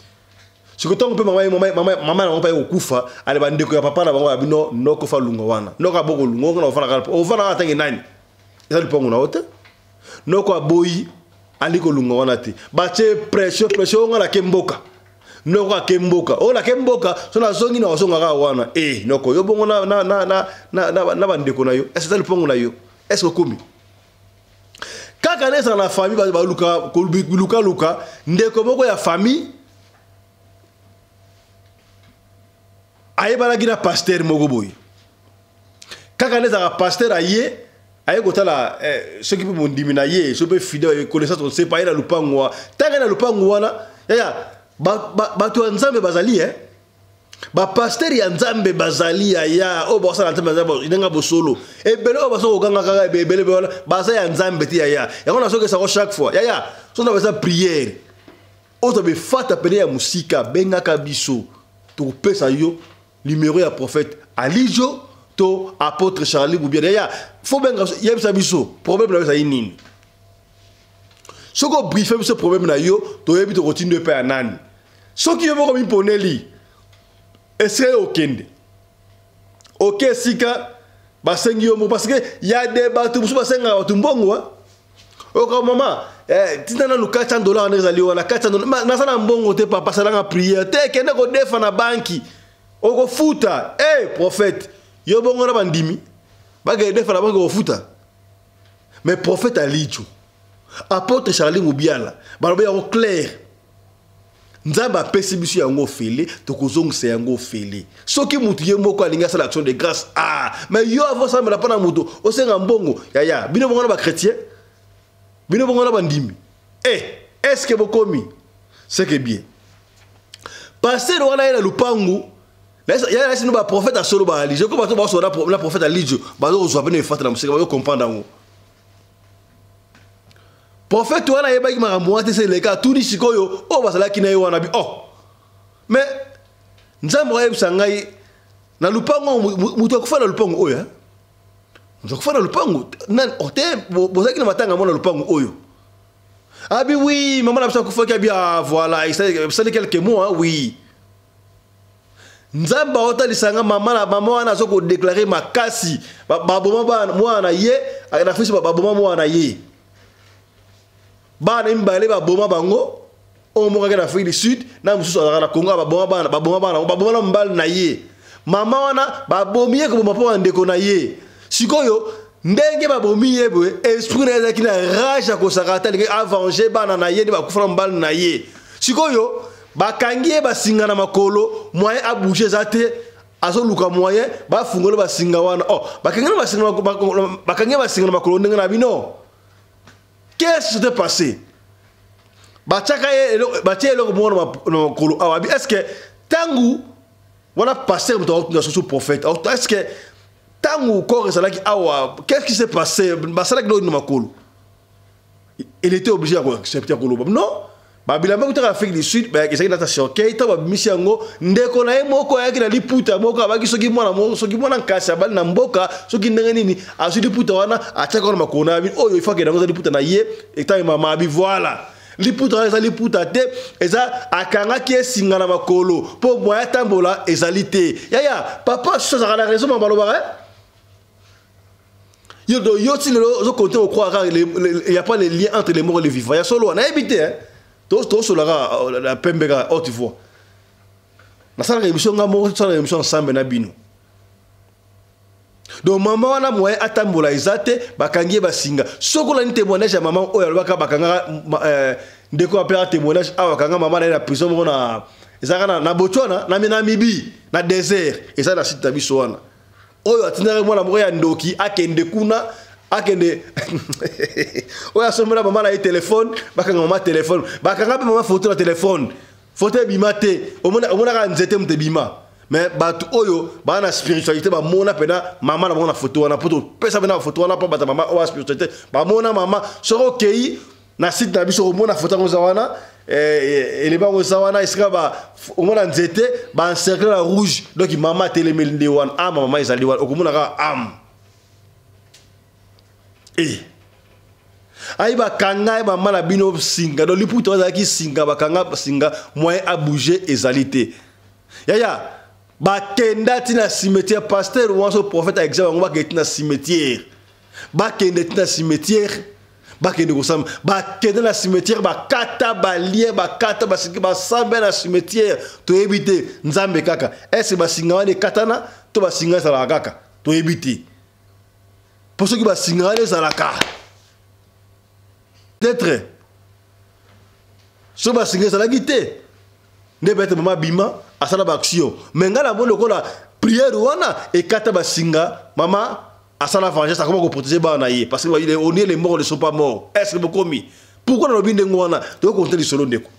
Sikoyo ntango mpe mama, mama, mama na bango mpe aye kokufa, ale bandeko ya papa na bango ya bino, noko fa lunga wana, noko aboko lunga, oko na ofanda kaka, ofanda kaka ntange nani, eza lipango na yo te. Noko aboyi, ali kolunga wana te, batie pression, pression, onga nake mboka, noko ake mboka, oyo nake mboka, so nazongi na kozonga kaka wana. E noko yo bongo na, na, na, na, na, na, na bandeko na yo, ese eza lipango na yo? Est ce okomi kaka nde ezala na famille, baluka lukaluka ndeko moko ya famille ayebanaki na pasteur moko boye, kaka nde ezalaka pasteur aye, aye kotala soki mpe mondimi na ye, soki mpe fidèle, connaissance, on sait pas, aye na lupango wana. Ntango aye na lupango wana, yaya, bato ya Nzambe bazali, bapasteur ya Nzambe bazali, yaya, oyo bakosala Nzambe, Nzambe ndenge bosolo. Ebele oyo baza kokanga kaka ebele wana baza ya Nzambe te, yaya. Yango nazokesako chaque fois, yaya, so na baza prière oyo tobefata pene ya mosika, bengaka biso, tokopesa yo numéro ya prophète Alijo to apôtre Charlie Boubian. Yaya, fo benga, yebisa biso problème na yo ezali nini. Soki obriefe biso problème na yo, toyebi tokotinda epai ya nani. Soki yo moko miponeli esika yo okende, oke esika basengi yo moko, parce que ya de bato mosusu basengaka bato mbongo. Oka mama, tinda nanu 400 $, ndenge ezali wana 400 $, naza na mbongo te, papa, salanga prière te, kende kodefa na banki, okofuta. Prophète, yo bongo na bandimi bakende defa na banki, okofuta. Mais prophète Alijo, apôtre Charlie Mubiala, balobi yango clair, Nzambe apesi biso yango ofele, tokozongisa yango ofele. Soki motu ye moko alingi asala action de grâce, ah, mais yo avo osambela mpo na moto, osenga mbongo. Yaya, bino bongo na bachrétien, bino bongo na bandimi, est ce que bokomi? C'est que bien pasteur wana ye na lupangu yaya nasi baprophète asolo baalijo ko bato basola na prophète Alijo, bazokozwa pene efata na mosika, bazocomprendre yango. Prophète wana ayebaki makambo wana te, se eleka, atuni sikoyo oyo bazalaki na ye wana bi: oh, mais Nzambe ayebisa ngai na lupango, moto akufa na lupango oyo, moto akufa na lupango te, bozalaki na matanga mona lupango oyo. Abi oui, mama na biso akufaki. Abi ah, voilà, esali quelques mois. Oui, Nzambe aotalisa nga mama na mama wana aza kodéclarer makasi, baboma mwana na ye na fisi, baboma mwana na ye, bana mibale baboma bango, oyo moko ake na Afrique du Sud na mosusu azalaka na Congo. Baboma bana, baboma bana, baboma na mobali na ye. Mama wana babomi ye koboma mpo bandeko na ye. Sikoyo ndenge babomi ye boye, esprit na ye ezalaki na rage ya kosaka ata alingi avenger bana na ye nde bakufa na mobali na ye. Sikoyo bakangi ye basinga na makolo, moyen abouge eza te, azoluka moyen bafungola basinga wana. Oh, bakangi basinga, bakangi basinga na makolo ndenge na bino. Qu'est-ce qui s'était passé? Batiaka ye batie eloko moko na makolo awa. Est-ce que tangu wana pasteur moto akotuna susu prophète, est-ce que tangu corps ezalaki awa, qu'est-ce qui s'est passé? Basalaki eloko na makolo. Il était obligé ya koaccepte ya koloba non. Babilamba kutaka Afrique du Sud, ezalaki nata cercueil. Ntango babimisi yango, ndeko na ye moko ayaki na liputa moko, abaki soki mwana moko, soki mwana nkasi abali na mboka, soki ndenge nini, azwi liputa wana, atiaka wana makolo na abi oyo ifo akende yango, eza liputa na ye. Etangi mama abi voilà, liputa wana eza liputa te, eza akangaki ye singa na makolo mpo moya atambola ezali te. Yaya papa susu azalaka na raison, mama balobaka yo do yo ti lelo ozo compter okroire kaka il y a pas le lien entre les morts et les vivants. Ya solo nayebi te, hein. Tosolaka na pembe kaka haute voix, nasalaka émission nga moko, tosalaka émission ensemble na bino. Donc mama wana moyen atambola eza te, bakangi ye basinga. Soki olandi témoignage ya mama oyo alobaka bakangaka ndeko apelaka témoignage awa, bakanga mama na ye na prison moko na ezalaka na Botswana, na Namibie, na désert, eza na site na biso wana. Oyo atindaki mwana moko ya ndoki akende kuna, akende oyo asombela mama na ye telefone, bakanga mama telefone, bakanga mpe mama foto na telefone, foto ebima te, omonaka nzete moto ebima. Mais bato oyo baa na spiritualité bamona mpena mama na bango na foto wana, mpo topesa mpena foto wana mpo bato mama oyo ya spiritualité bamona mama. Soki okei na site na biso, omona foto yango eza wana, eleba yango eza wana, esika omona nzete baencercle na rouge, donc mama atelemeli nde wana, ama mama ezali wana, okomona kaka ame e ayi bakanga ye mama na bino singa. Donc liputa azalaki singa, bakanga singa, moyen abouge ezali te. Yaya bakenda ti na cimetière, pasteur wana so prophète a exemple yango, bakende ti na cimetière, bakende ti na cimetière, bakende kosamba, bakende na cimetière, bakata balien, bakata basiki, basambe na cimetière. Toyebi te nzambe kaka ese basinga wana ekatana to basinga ezalaka kaka, toyebi te. Mpo soki basinga wana ezalaka peut-être, soki basinga ezalaki te nde peut-être mama bima asala baaction. Mais ngai namoni lokola prière wana ekata basinga, mama asala vengeance, akoma koprotéger bana na ye, parce que on est les morts ne sont pas morts. Est ce que bokomi pourquoi nalobi ndenge wana? Tokokonte lisolo ndeko.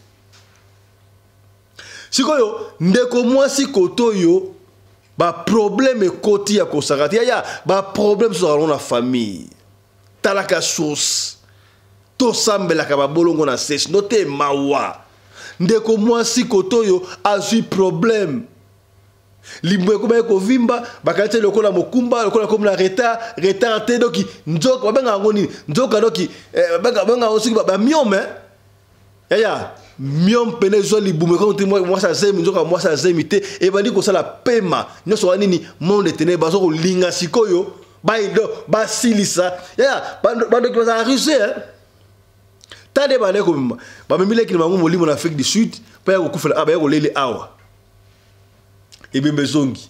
Sikoyo ndeko mwasi koto oyo baproblème ekoti ya kosaka te. Yaya, baproblème tozalaka na famille, talaka source, tosambelaka babolongo na se, sino te mawa. Ndeko mwasi koto oyo azwi problème, limbo ekomaki kovimba, bakati lokola mokumba, lokola komi na retard, retard te. Doki nzoka babengaka yango nini? Nzoka doki babengaka yango soki bamyome. Yaya, myome pene ezwa libumu, ekomi te mwasi azemi, nzoka mwasi azemi te, ebandi kosala pema nyonso wana nini, monde tene baza kolinga sikoyo baido basilisa. Yaya, bandoki bazala ruse, ta nde bandaki komema, bamemi leki na bango molimo na Afrique du Sud mpo ya kokufela, baya kolele awa, ebembe ezongi.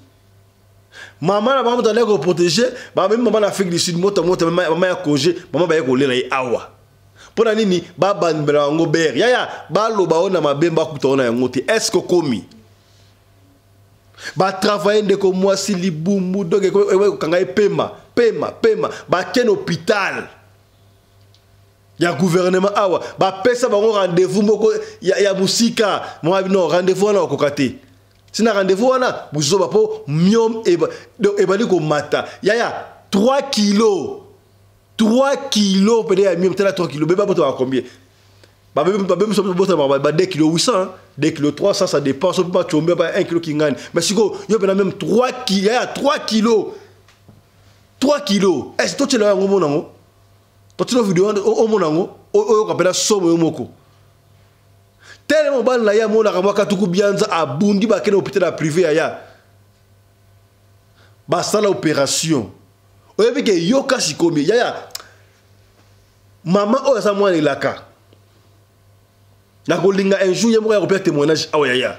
Mama na bango moto andaki koprotege, bamemi mama na Afrique du Sud, moto moto mama ya congé, mama baye kolela ye awa. Mpo na nini babandela yango bere? Yaya, baloba oyo na mabe, bakuta oyo na yango te. Est ce que okomi batravaille ndeko mwasi libumu, donc ekokanga ye pema pema pema, bakende hôpital ya gouvernement awa, bapesa bango rendez-vous moko ya mosika. Mwa non, rendez-vous wana okoka te, ntina rendez-vous wana buzoba, mpo myome ebandi komata. Yaya, 3 kilo, 3 kilo pene ya myome, tala 3 kilo beba botama combien? Babemi so botama ba 2 kilo 800, 2 kilo 300, ça dépend, so ba chombe ba 1 kilo kingani. Mais sikoyo yo pena même 3 kilo, yaya, 3 kilo, 3 kilo. Est-ce totiela yango mona yango? Totiela video omona yango, oyoka mpena somo yo moko. Tele mobali na ye amonaka mwa katuku bianza, abundi, bakende hôpital ya privé. Yaya, basala opération, oyebi ke yoka sikomi. Yaya, mama oyo aza mwana elaka, nakolinga un jour ye moko ya kopesa témoignage awa. Yaya,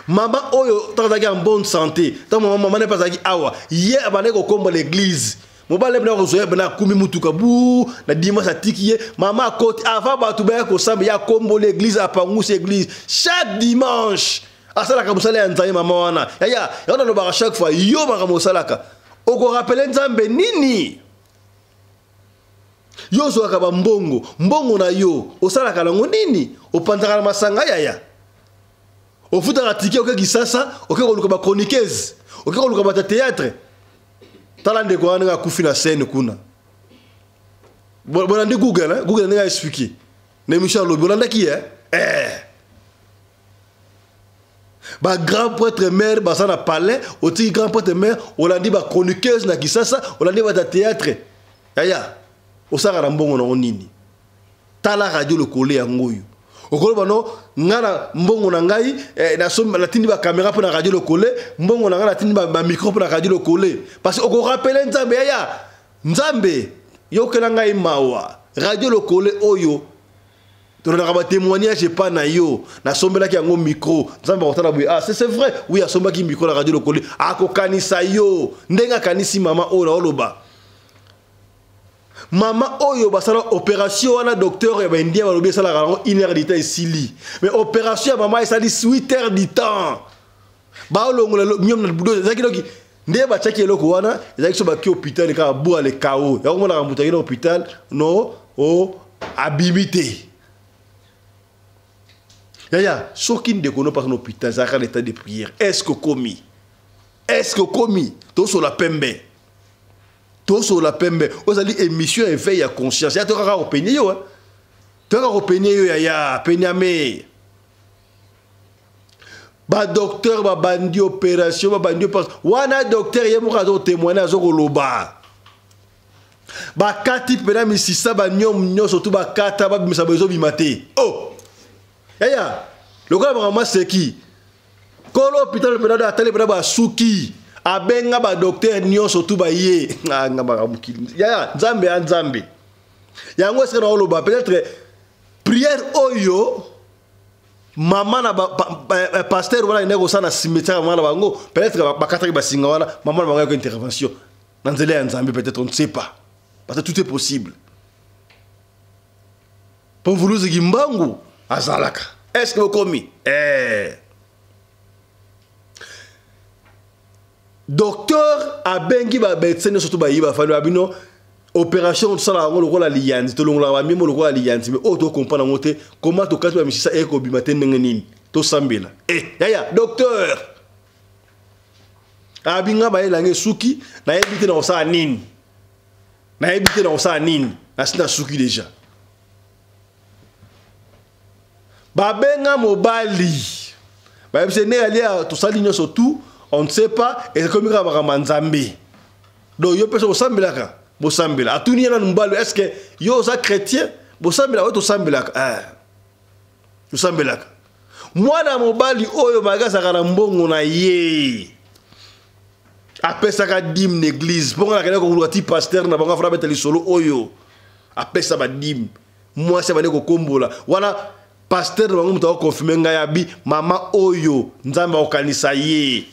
Mama oyo ntango azalaki en bonne santé, ntango mama mama ne mpe azalaki awa, ye abandaki kokomba l'église. Mobali bena kozwa ye bena akumi mutuka bu na dimanche atiki ye mama akoti avant bato baya kosamba ye akomboli église apangusi église chaque dimanche asalaka mosala ya nzambe mama wana yaya yango nalobaka chaque fois yo makambo osalaka okorapele nzambe nini yo ozwaka bambongo mbongo na yo osalaka nango nini opanzaka na masanga yaya ofutaka tike oke kisasa oke koluka bachroniqueuse oke koluka bato ya théâtre tala ndeko wana ndenge akufi na scène kuna bolandi google hein? Google ndenge aexplike na émission alobi olandaki ye eh. Ba grand prêtre mère baza na palais otiki grand prêtre mère olandi ba chroniqueuse na kisasa olandi bato ya théâtre yaya osalaka na mbongo nango nini tala radio lokole yango oyo okoloba no nga na mbongo na ngai eh, natindi bakamera mpo na radio lokole mbongo na ngai natindi bamicro mpo na radio lokole parce que okorapele nzambe yaya nzambe yokela ngai mawa radio lokole oyo tolandaka batémoignage epa na yo nasombelaki yango micro nzambe akotala boye ah c'est vrai oui asombaki micro na radio lokole akokanisa yo ndenge akanisi mama oyo naoloba mama oyo basala opération wana docteur ya baindien balobi esalaka yango une heure du temps esili mais opération ya mama esali 8 heures du temps baolongola nyom na budo ezalaki noki nde batiaki eloko wana ezalaki so baki hôpital kaka bua le kao yango monaka moto akei na hôpital no o abimi te yaya soki ndeko no mpasa na hôpital ezalaka na état de prière est ce que okomi est ce que okomi tosola pembe tosola pembe ozali émission éveil ya conscience ya tokaka kopenye yo tokaka kopenye yo yaya penyame badocteur babandi opération babandi opération wana docteur ye moko azokotemoigne azokoloba bakati mpena misisa banyomo nyonso tu bakata babimisa bo ezobima te o oh! yaya lokola makambo maseki kolo hôpital mpena atali mpena basuki abenga badocteur nyonso tu baye ah, nga makambo mokili yaya nzambe ya nzambe yango esika na oloba peut-être prière oyo mama na ba, pa, pa, eh, pasteur wana akendaki kosala na cimetière mama na bango peut-être bakataki basinga wana mama na bango yaki intervention na nzela ya nzambe peut-être on ne sait pas parce que tout est possible mpo mvuluzi kimbangu azalaka est ce que bokomi eh. Docteur abengi ba médecin nyonso to bayi bafandi ba bino opération tosala yango lokola liyanzi tolongolaka bamimo lokola liyanzi mais oyo tocomprendre yango te comment tokati bamisisa eye kobima te ndenge nini tosambela e eh, yaya docteur abi nga bayela nga esuki nayebi te na kosala nini nayebi te na kosala nini nasi nasuki deja babenga mobali bayebisi nde alia tosali nyonso tout on ne sait pas ekomi kaka makambo ya nzambe donc yo mpe soki osambelaka bosambela atuni ye nanu mobali est ce que yo oza chrétien bosambelaka oyo tosambelaka eh. tosambelaka mwana mobali oyo malgré azalaka na mbongo na ye apesaka dime na église mpo nga nakendaki kokoluka ti pasteur na bango afana abeta lisolo oyo apesa badime mwasi abandi kokombola wana pasteur na bango moto akokonfirme ngai abi mama oyo nzambe akokanisa ye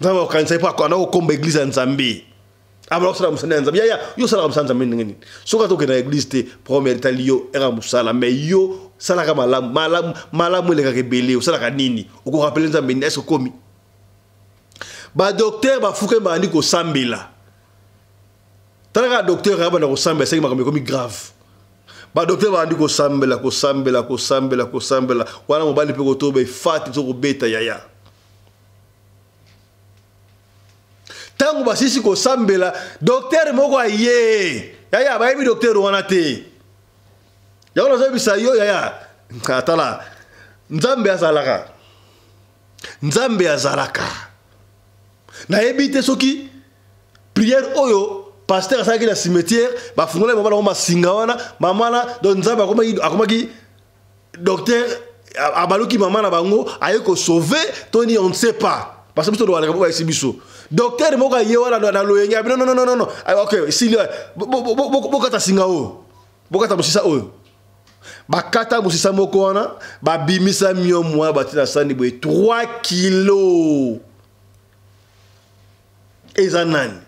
nzambe akokanisa ye mpo akanda kokomba eglize ya nzambe abala kosala mosala ya nzambe yaya yo osalaka mosala nzambe ndenge nini soki ata okenda na eglize te problème etali yo eka mosala mais yo salaka malamu malamu malamu elekaka ebele osalaka nini okorapele nzambe nini eske okomi badoktere bafukami babandi kosambela tala kaka docteur abanda kosambela esaki makambo ekomi grave badoktere babandi kosambela kosambela kosambela kosambela wana mobali mpe kotoba efati biso kobeta yaya ntango basisi kosambela doktere moko aye yaya bayebi doktere wana te yango nazoyebisa yo yaya tala nzambe azalaka nzambe azalaka nayebi te soki prière oyo pasteur asalaki na cimetière bafungolaki mama nango masinga wana mama wana donc nzambe akomaki akomaki docteur abaluki mama na bango aye kosauve to nini on ne sait pas parce que biso tolobaka mpo bayesi biso docteur moko aye wana na loyenge abi non non non non ok esili bokata singa oyo bokata mosisa oyo. Bakata mosisa moko wana, babimisa myome wana batie na sani boye 3 kilo. Eza nani?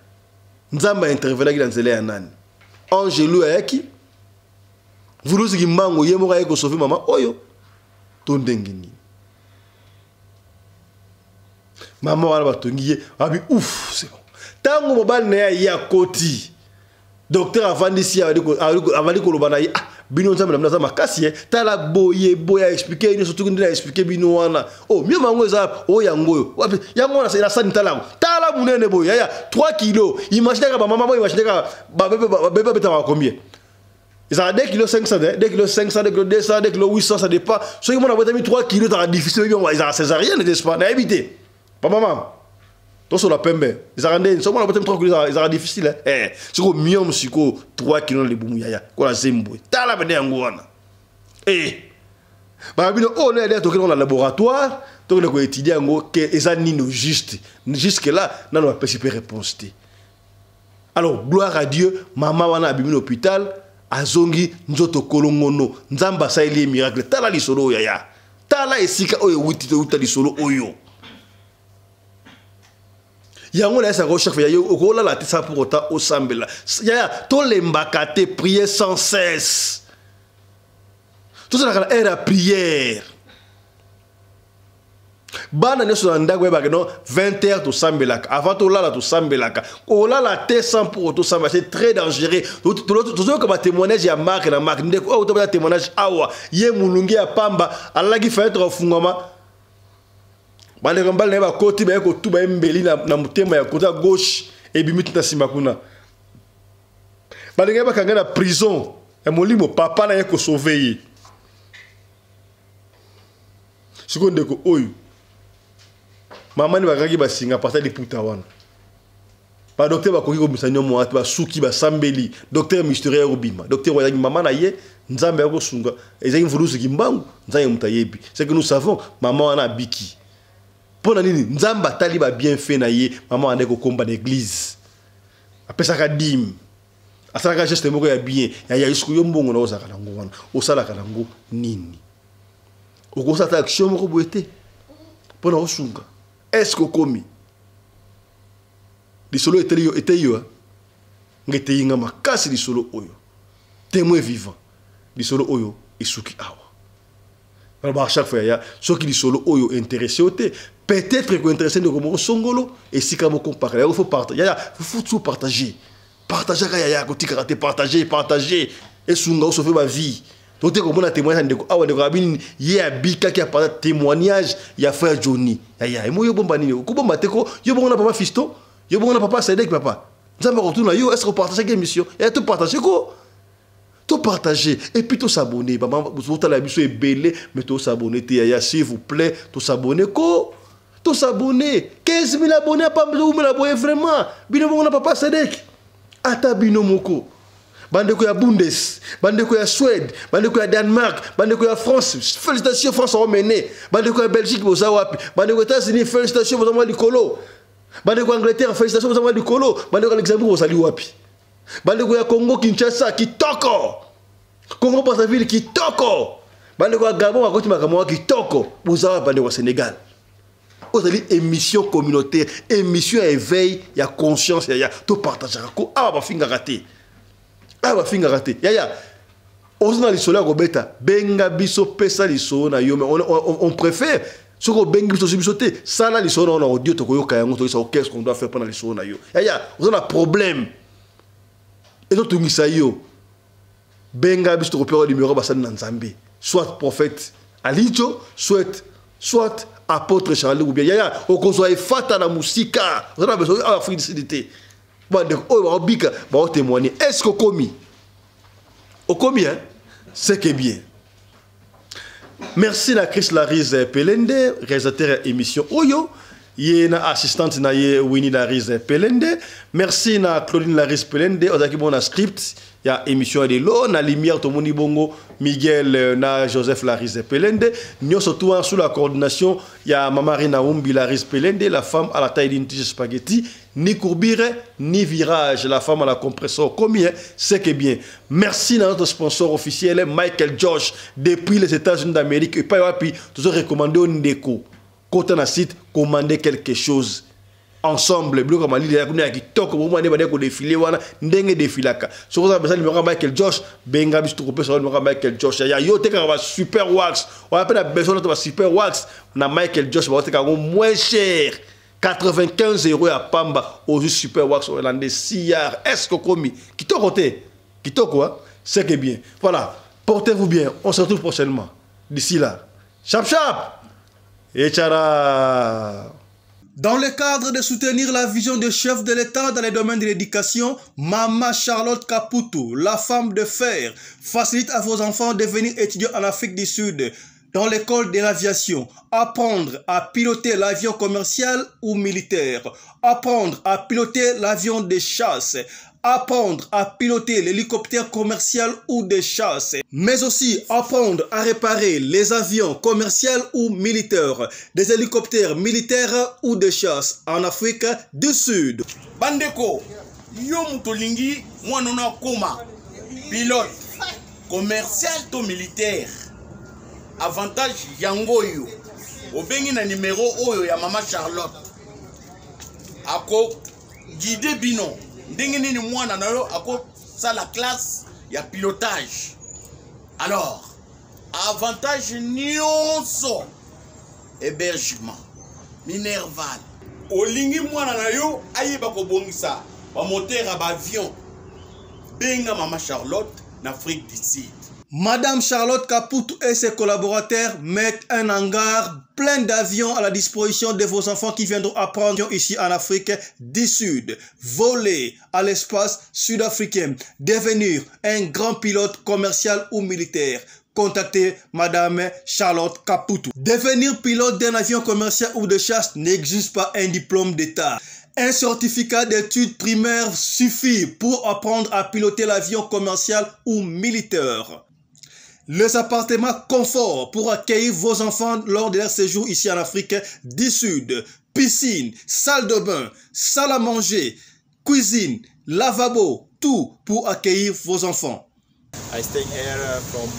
Nzambe aintervenaki na nzela ya nani? Angelu ayaki Vuluzi Kimbangu ye moko ayaki kosauve mama oyo to ndenge nini? Mama wana batongi ye abi ouf, c'est bon. Ntango mobali na ye aye akoti, docteur avandisi ye, abandi koloba na ye, ah, bino nzambe na bino aza makasi ye, tala boye boye, aexplike ye nyonso tuki nde na explike bino wana. Oh, mio mango eza oyo yango oyo wapi yango wana na sani, tala yango, tala monene boye yaya 3 kilo. Imagine kaka bamama boye, imagine kaka babebe babetamaka combien? Ezalaka 2 kilo 500, 2 kilo 500, 2 kilo 200, 2 kilo 800, ça dépend. Soki mwana abotami 3 kilo ezalaka difficile, oyebi yango ezalaka césarienne, n'est-ce pas? Nayebi te bamama tosola pembe ezalaka ndeni. Soki mwana abotami 3 kilo ezalaka difficile, eh sikoyo myome sikoyo 3 kilo na libumu yaya kola zembwe, tala pene yango wana. Eh balobi no oyo nayali tokende na laboratoire, tokende koétudie yango ke eza nini juste. Jusque là nano bapesi mpe réponse te. Alors gloire à Dieu, mama wana abimi na hôpital, azongi nzoto kolongono, nzambe asaleli ye miracle. Tala lisolo oyo yaya, tala esika oyo ewuti, towuta lisolo oyo yango nayesaka o chaque fois yaya, okolala te sans pour autant osambela yaya, tolembaka te, prier sans cesse, tozalaka na heure ya prière. Bana nyonso na ndako bayebaka no 20 heures tosambelaka, avant tolala tosambelaka. Kolala te sans pour tosambela, c'est très dangereux. Tozoyoka batémoignage ya marke na marke. Ndeko oyo tobeta témoignage awa, ye molungi ya pamba alalaki, fenêtre afungwama, bandeko mibali na ye bakoti, baye kotuba ye mbeli na motema ya kota gauche, ebimi ti na nsima kuna. Balingi bakanga na prison ya molimo, papa na ye kosauve ye. Sikoyo ndeko oyo mama ni bakangaki basinga pasa liputa wana, badokter bakoki kobimisa nyomo wana te, basuki basambeli, docteur mystérieux ya kobima, docteur oyo azalaki mama na ye, nzambe ya kosunga, ezalaki mvulusu Kimbangu, nzambe moto ayebi. C'est que nous savons, mama wana abiki mpo na nini? Nzambe atali ba bienfait na ye. Mama wana kokomba na église, apesaka dime, asalaka geste moko ya bien ya ya. Sikoyo yo mbongo na ozalaka nango wana, osalaka nango nini? Okosala ata action moko boye te mpo na osunga? Est ce que okomi lisolo eteli yo, eteyi yo nga, eteyi nga makasi lisolo oyo, témoin vivant. Lisolo oyo esuki awa. Nalobaka chaque fois yaya, soki lisolo oyo intéressé yo te, peut-être kointéresse ndeko moko songolo esika moko mpaka yango. Faut partager yaya, faut toujours partager, partageaka yaya, kotikaka te, partager, partager, esunga osauve bavie. Tote komona témoignage ya ndeko awa, ndeko abi nini, ye abikaki apata témoignage ya frère Johnny. Yaya emo yo bomba nini? Okobomba te ko yo bongo na papa Fiston, yo bongo na papa Sedek, papa nzambe akotuna yo, est ce que opartageaki émission yaya? Topartage ko, topartager et puis tosabonner. Bamama botala biso ebele, mais tosabonner te yaya, s'il vous plaît, tosabonner ko, tosabonner. 15 000 abonnés apamba umela boye vraiment. Bino bongo na papa Sedek, ata bino moko, bandeko ya Bundes, bandeko ya Suède, bandeko ya Danemark, bandeko ya France, félicitations, France omene, bandeko ya Belgique boza wapi, bandeko ya États-Unis, félicitations, boza mwa likolo, bandeko ya Angleterre, félicitations, boza mwa likolo, bandeko ya Luxembourg bozali wapi, bandeko ya Congo Kinshasa kitoko, Congo Brazzaville kitoko, bandeko ya Gabon bakoti makambo wa kitoko, boza wapi, bandeko ya Sénégal. Ozali émission communautaire, émission ya éveil ya conscience yaya, topartageaka ko awa, bafingaka te awa, bafingaka te yaya. Oza na lisolo ya kobeta, benga biso, pesa lisolo na yo. Mais on préfère soki obengi biso, ozwi biso te, sala lisolo na yo na audio, tokoyoka yango, toyesa qu'est-ce qu'on doit faire mpona lisolo na yo. Yaya, oza na problème ezotungisa yo, benga biso, tokopesa numéro basali na nzambe, soit prophète Alijo, soit apôtre Charlie ou bien yaya okozwa efata na mosika. Oza na besoin awa Afrique du Sud te, bandeko oyo baobika baotémoigner. Est ce que okomi? Okomi, hein? C'est que bien. Merci na Chris Larise Pelende, réalisateur ya émission oyo. Ye na assistante na ye Winnie Larise Pelende. Merci na Claudine Larise Pelende ozalaki bon na script ya émission ya lelo. Na lumière tomoni bongo Miguel na Joseph Larise Pelende. Nyonso tout sous la coordination ya Mama Rina Umbi Larise Pelende, la femme à la taille d'une tige spaghetti, ni courbure ni virage, la femme à la compresseur combien, c'est que bien. Merci à notre sponsor officiel Michael Josh depuis les États-Unis d'Amérique. Et pas wapi toujours recommandé au ndeko kota na site, commander quelque chose ensemble. Biloko ya malili ya kuna ya kitoko, bomona nde bande kodefile wana ndenge defilaka. Soki oza besa numéro ya Michael Josh, benga biso, tokopesa yo numéro ya Michael Josh. Ya yo otekaka ba super wax, oya mpe na besoin nato ba super wax na Michael Josh, baoteka yango moins cher, 95 € ya pamba, ozwi super wax olande siar. Est ce que okomi kitoko te? Kitoko, hein? C'est que bien. Voilà, portez-vous bien, on se retrouve prochainement. D'ici là, chap chap et tchara. Dans le cadre de soutenir la vision du chef de l'État dans les domaines de l'éducation, Mama Charlotte Kaputu, la femme de fer, facilite à vos enfants de venir étudier en Afrique du Sud, dans l'école de l'aviation, apprendre à piloter l'avion commercial ou militaire, apprendre à piloter l'avion de chasse, apprendre à piloter l'hélicoptère commercial ou de chasse, mais aussi apprendre à réparer les avions commerciaux ou militaires, des hélicoptères militaires ou de chasse en Afrique du Sud. Bandeko, yo moto olingi mwana ono akóma pilote commercial to militaire, avantage yango oyo obengi na numero oyo ya Mama Charlotte, akoguide bino ndenge nini mwana na yo akosala classe ya pilotage. Alors avantage nyonso, hébergement, minerval. Olingi mwana na yo ayeba kobongisa bamoteur ya baavion, benga Mama Charlotte na Afrique du Sud. Madame Charlotte Kaputu et ses collaborateurs mettent un hangar plein d'avions à la disposition de vos enfants qui viendront apprendre ici en Afrique du Sud, voler à l'espace sud-africain, devenir un grand pilote commercial ou militaire. Contactez Madame Charlotte Kaputu. Devenir pilote d'un avion commercial ou de chasse n'exige pas un diplôme d'État. Un certificat d'études primaires suffit pour apprendre à piloter l'avion commercial ou militaire. Les appartements confort pour accueillir vos enfants lors de leur séjour ici en Afrique du Sud. Piscine, salle de bain, salle à manger, cuisine, lavabo, tout pour accueillir vos enfants. I stay here from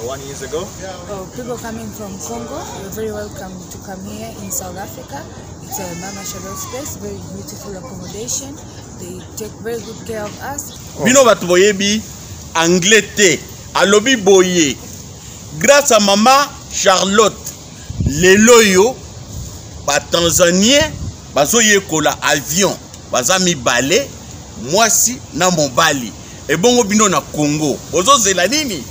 one years ago. Oh, people coming from Congo, you're very welcome to come here in South Africa. It's a Mama Charlotte's place, very beautiful accommodation. They take very good care of us. Bino bato boyebi anglais te, alobi boye: grâce à Mama Charlotte, lelo oyo batanzanien bazoyekola avion, baza mibale, mwasi na mobali. Ebongo bino na Congo bozozela nini?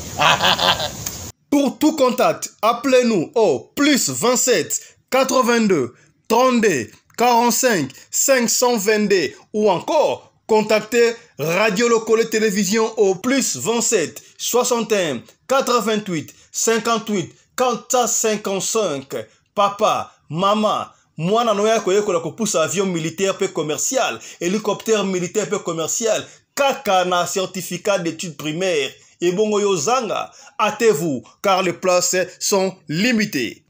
Pour tout contact, appelez-nous au plus 27 82 32 45 522 ou encore contactez Radio Locole Télévision au plus 27 61 88 58 455. Papa, mama, mwana no ya koyekola kopusa avion militaire pe commercial, hélicoptère militaire pe commercial, kaka na certificat d'études primaires. Ebongo yo zanga, hâtez-vous car les places sont limitées.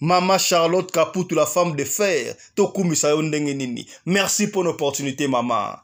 Mama Charlotte Kaputu, la femme de fer, tokumisa yo ndenge nini. Merci pour l'opportunité, maman.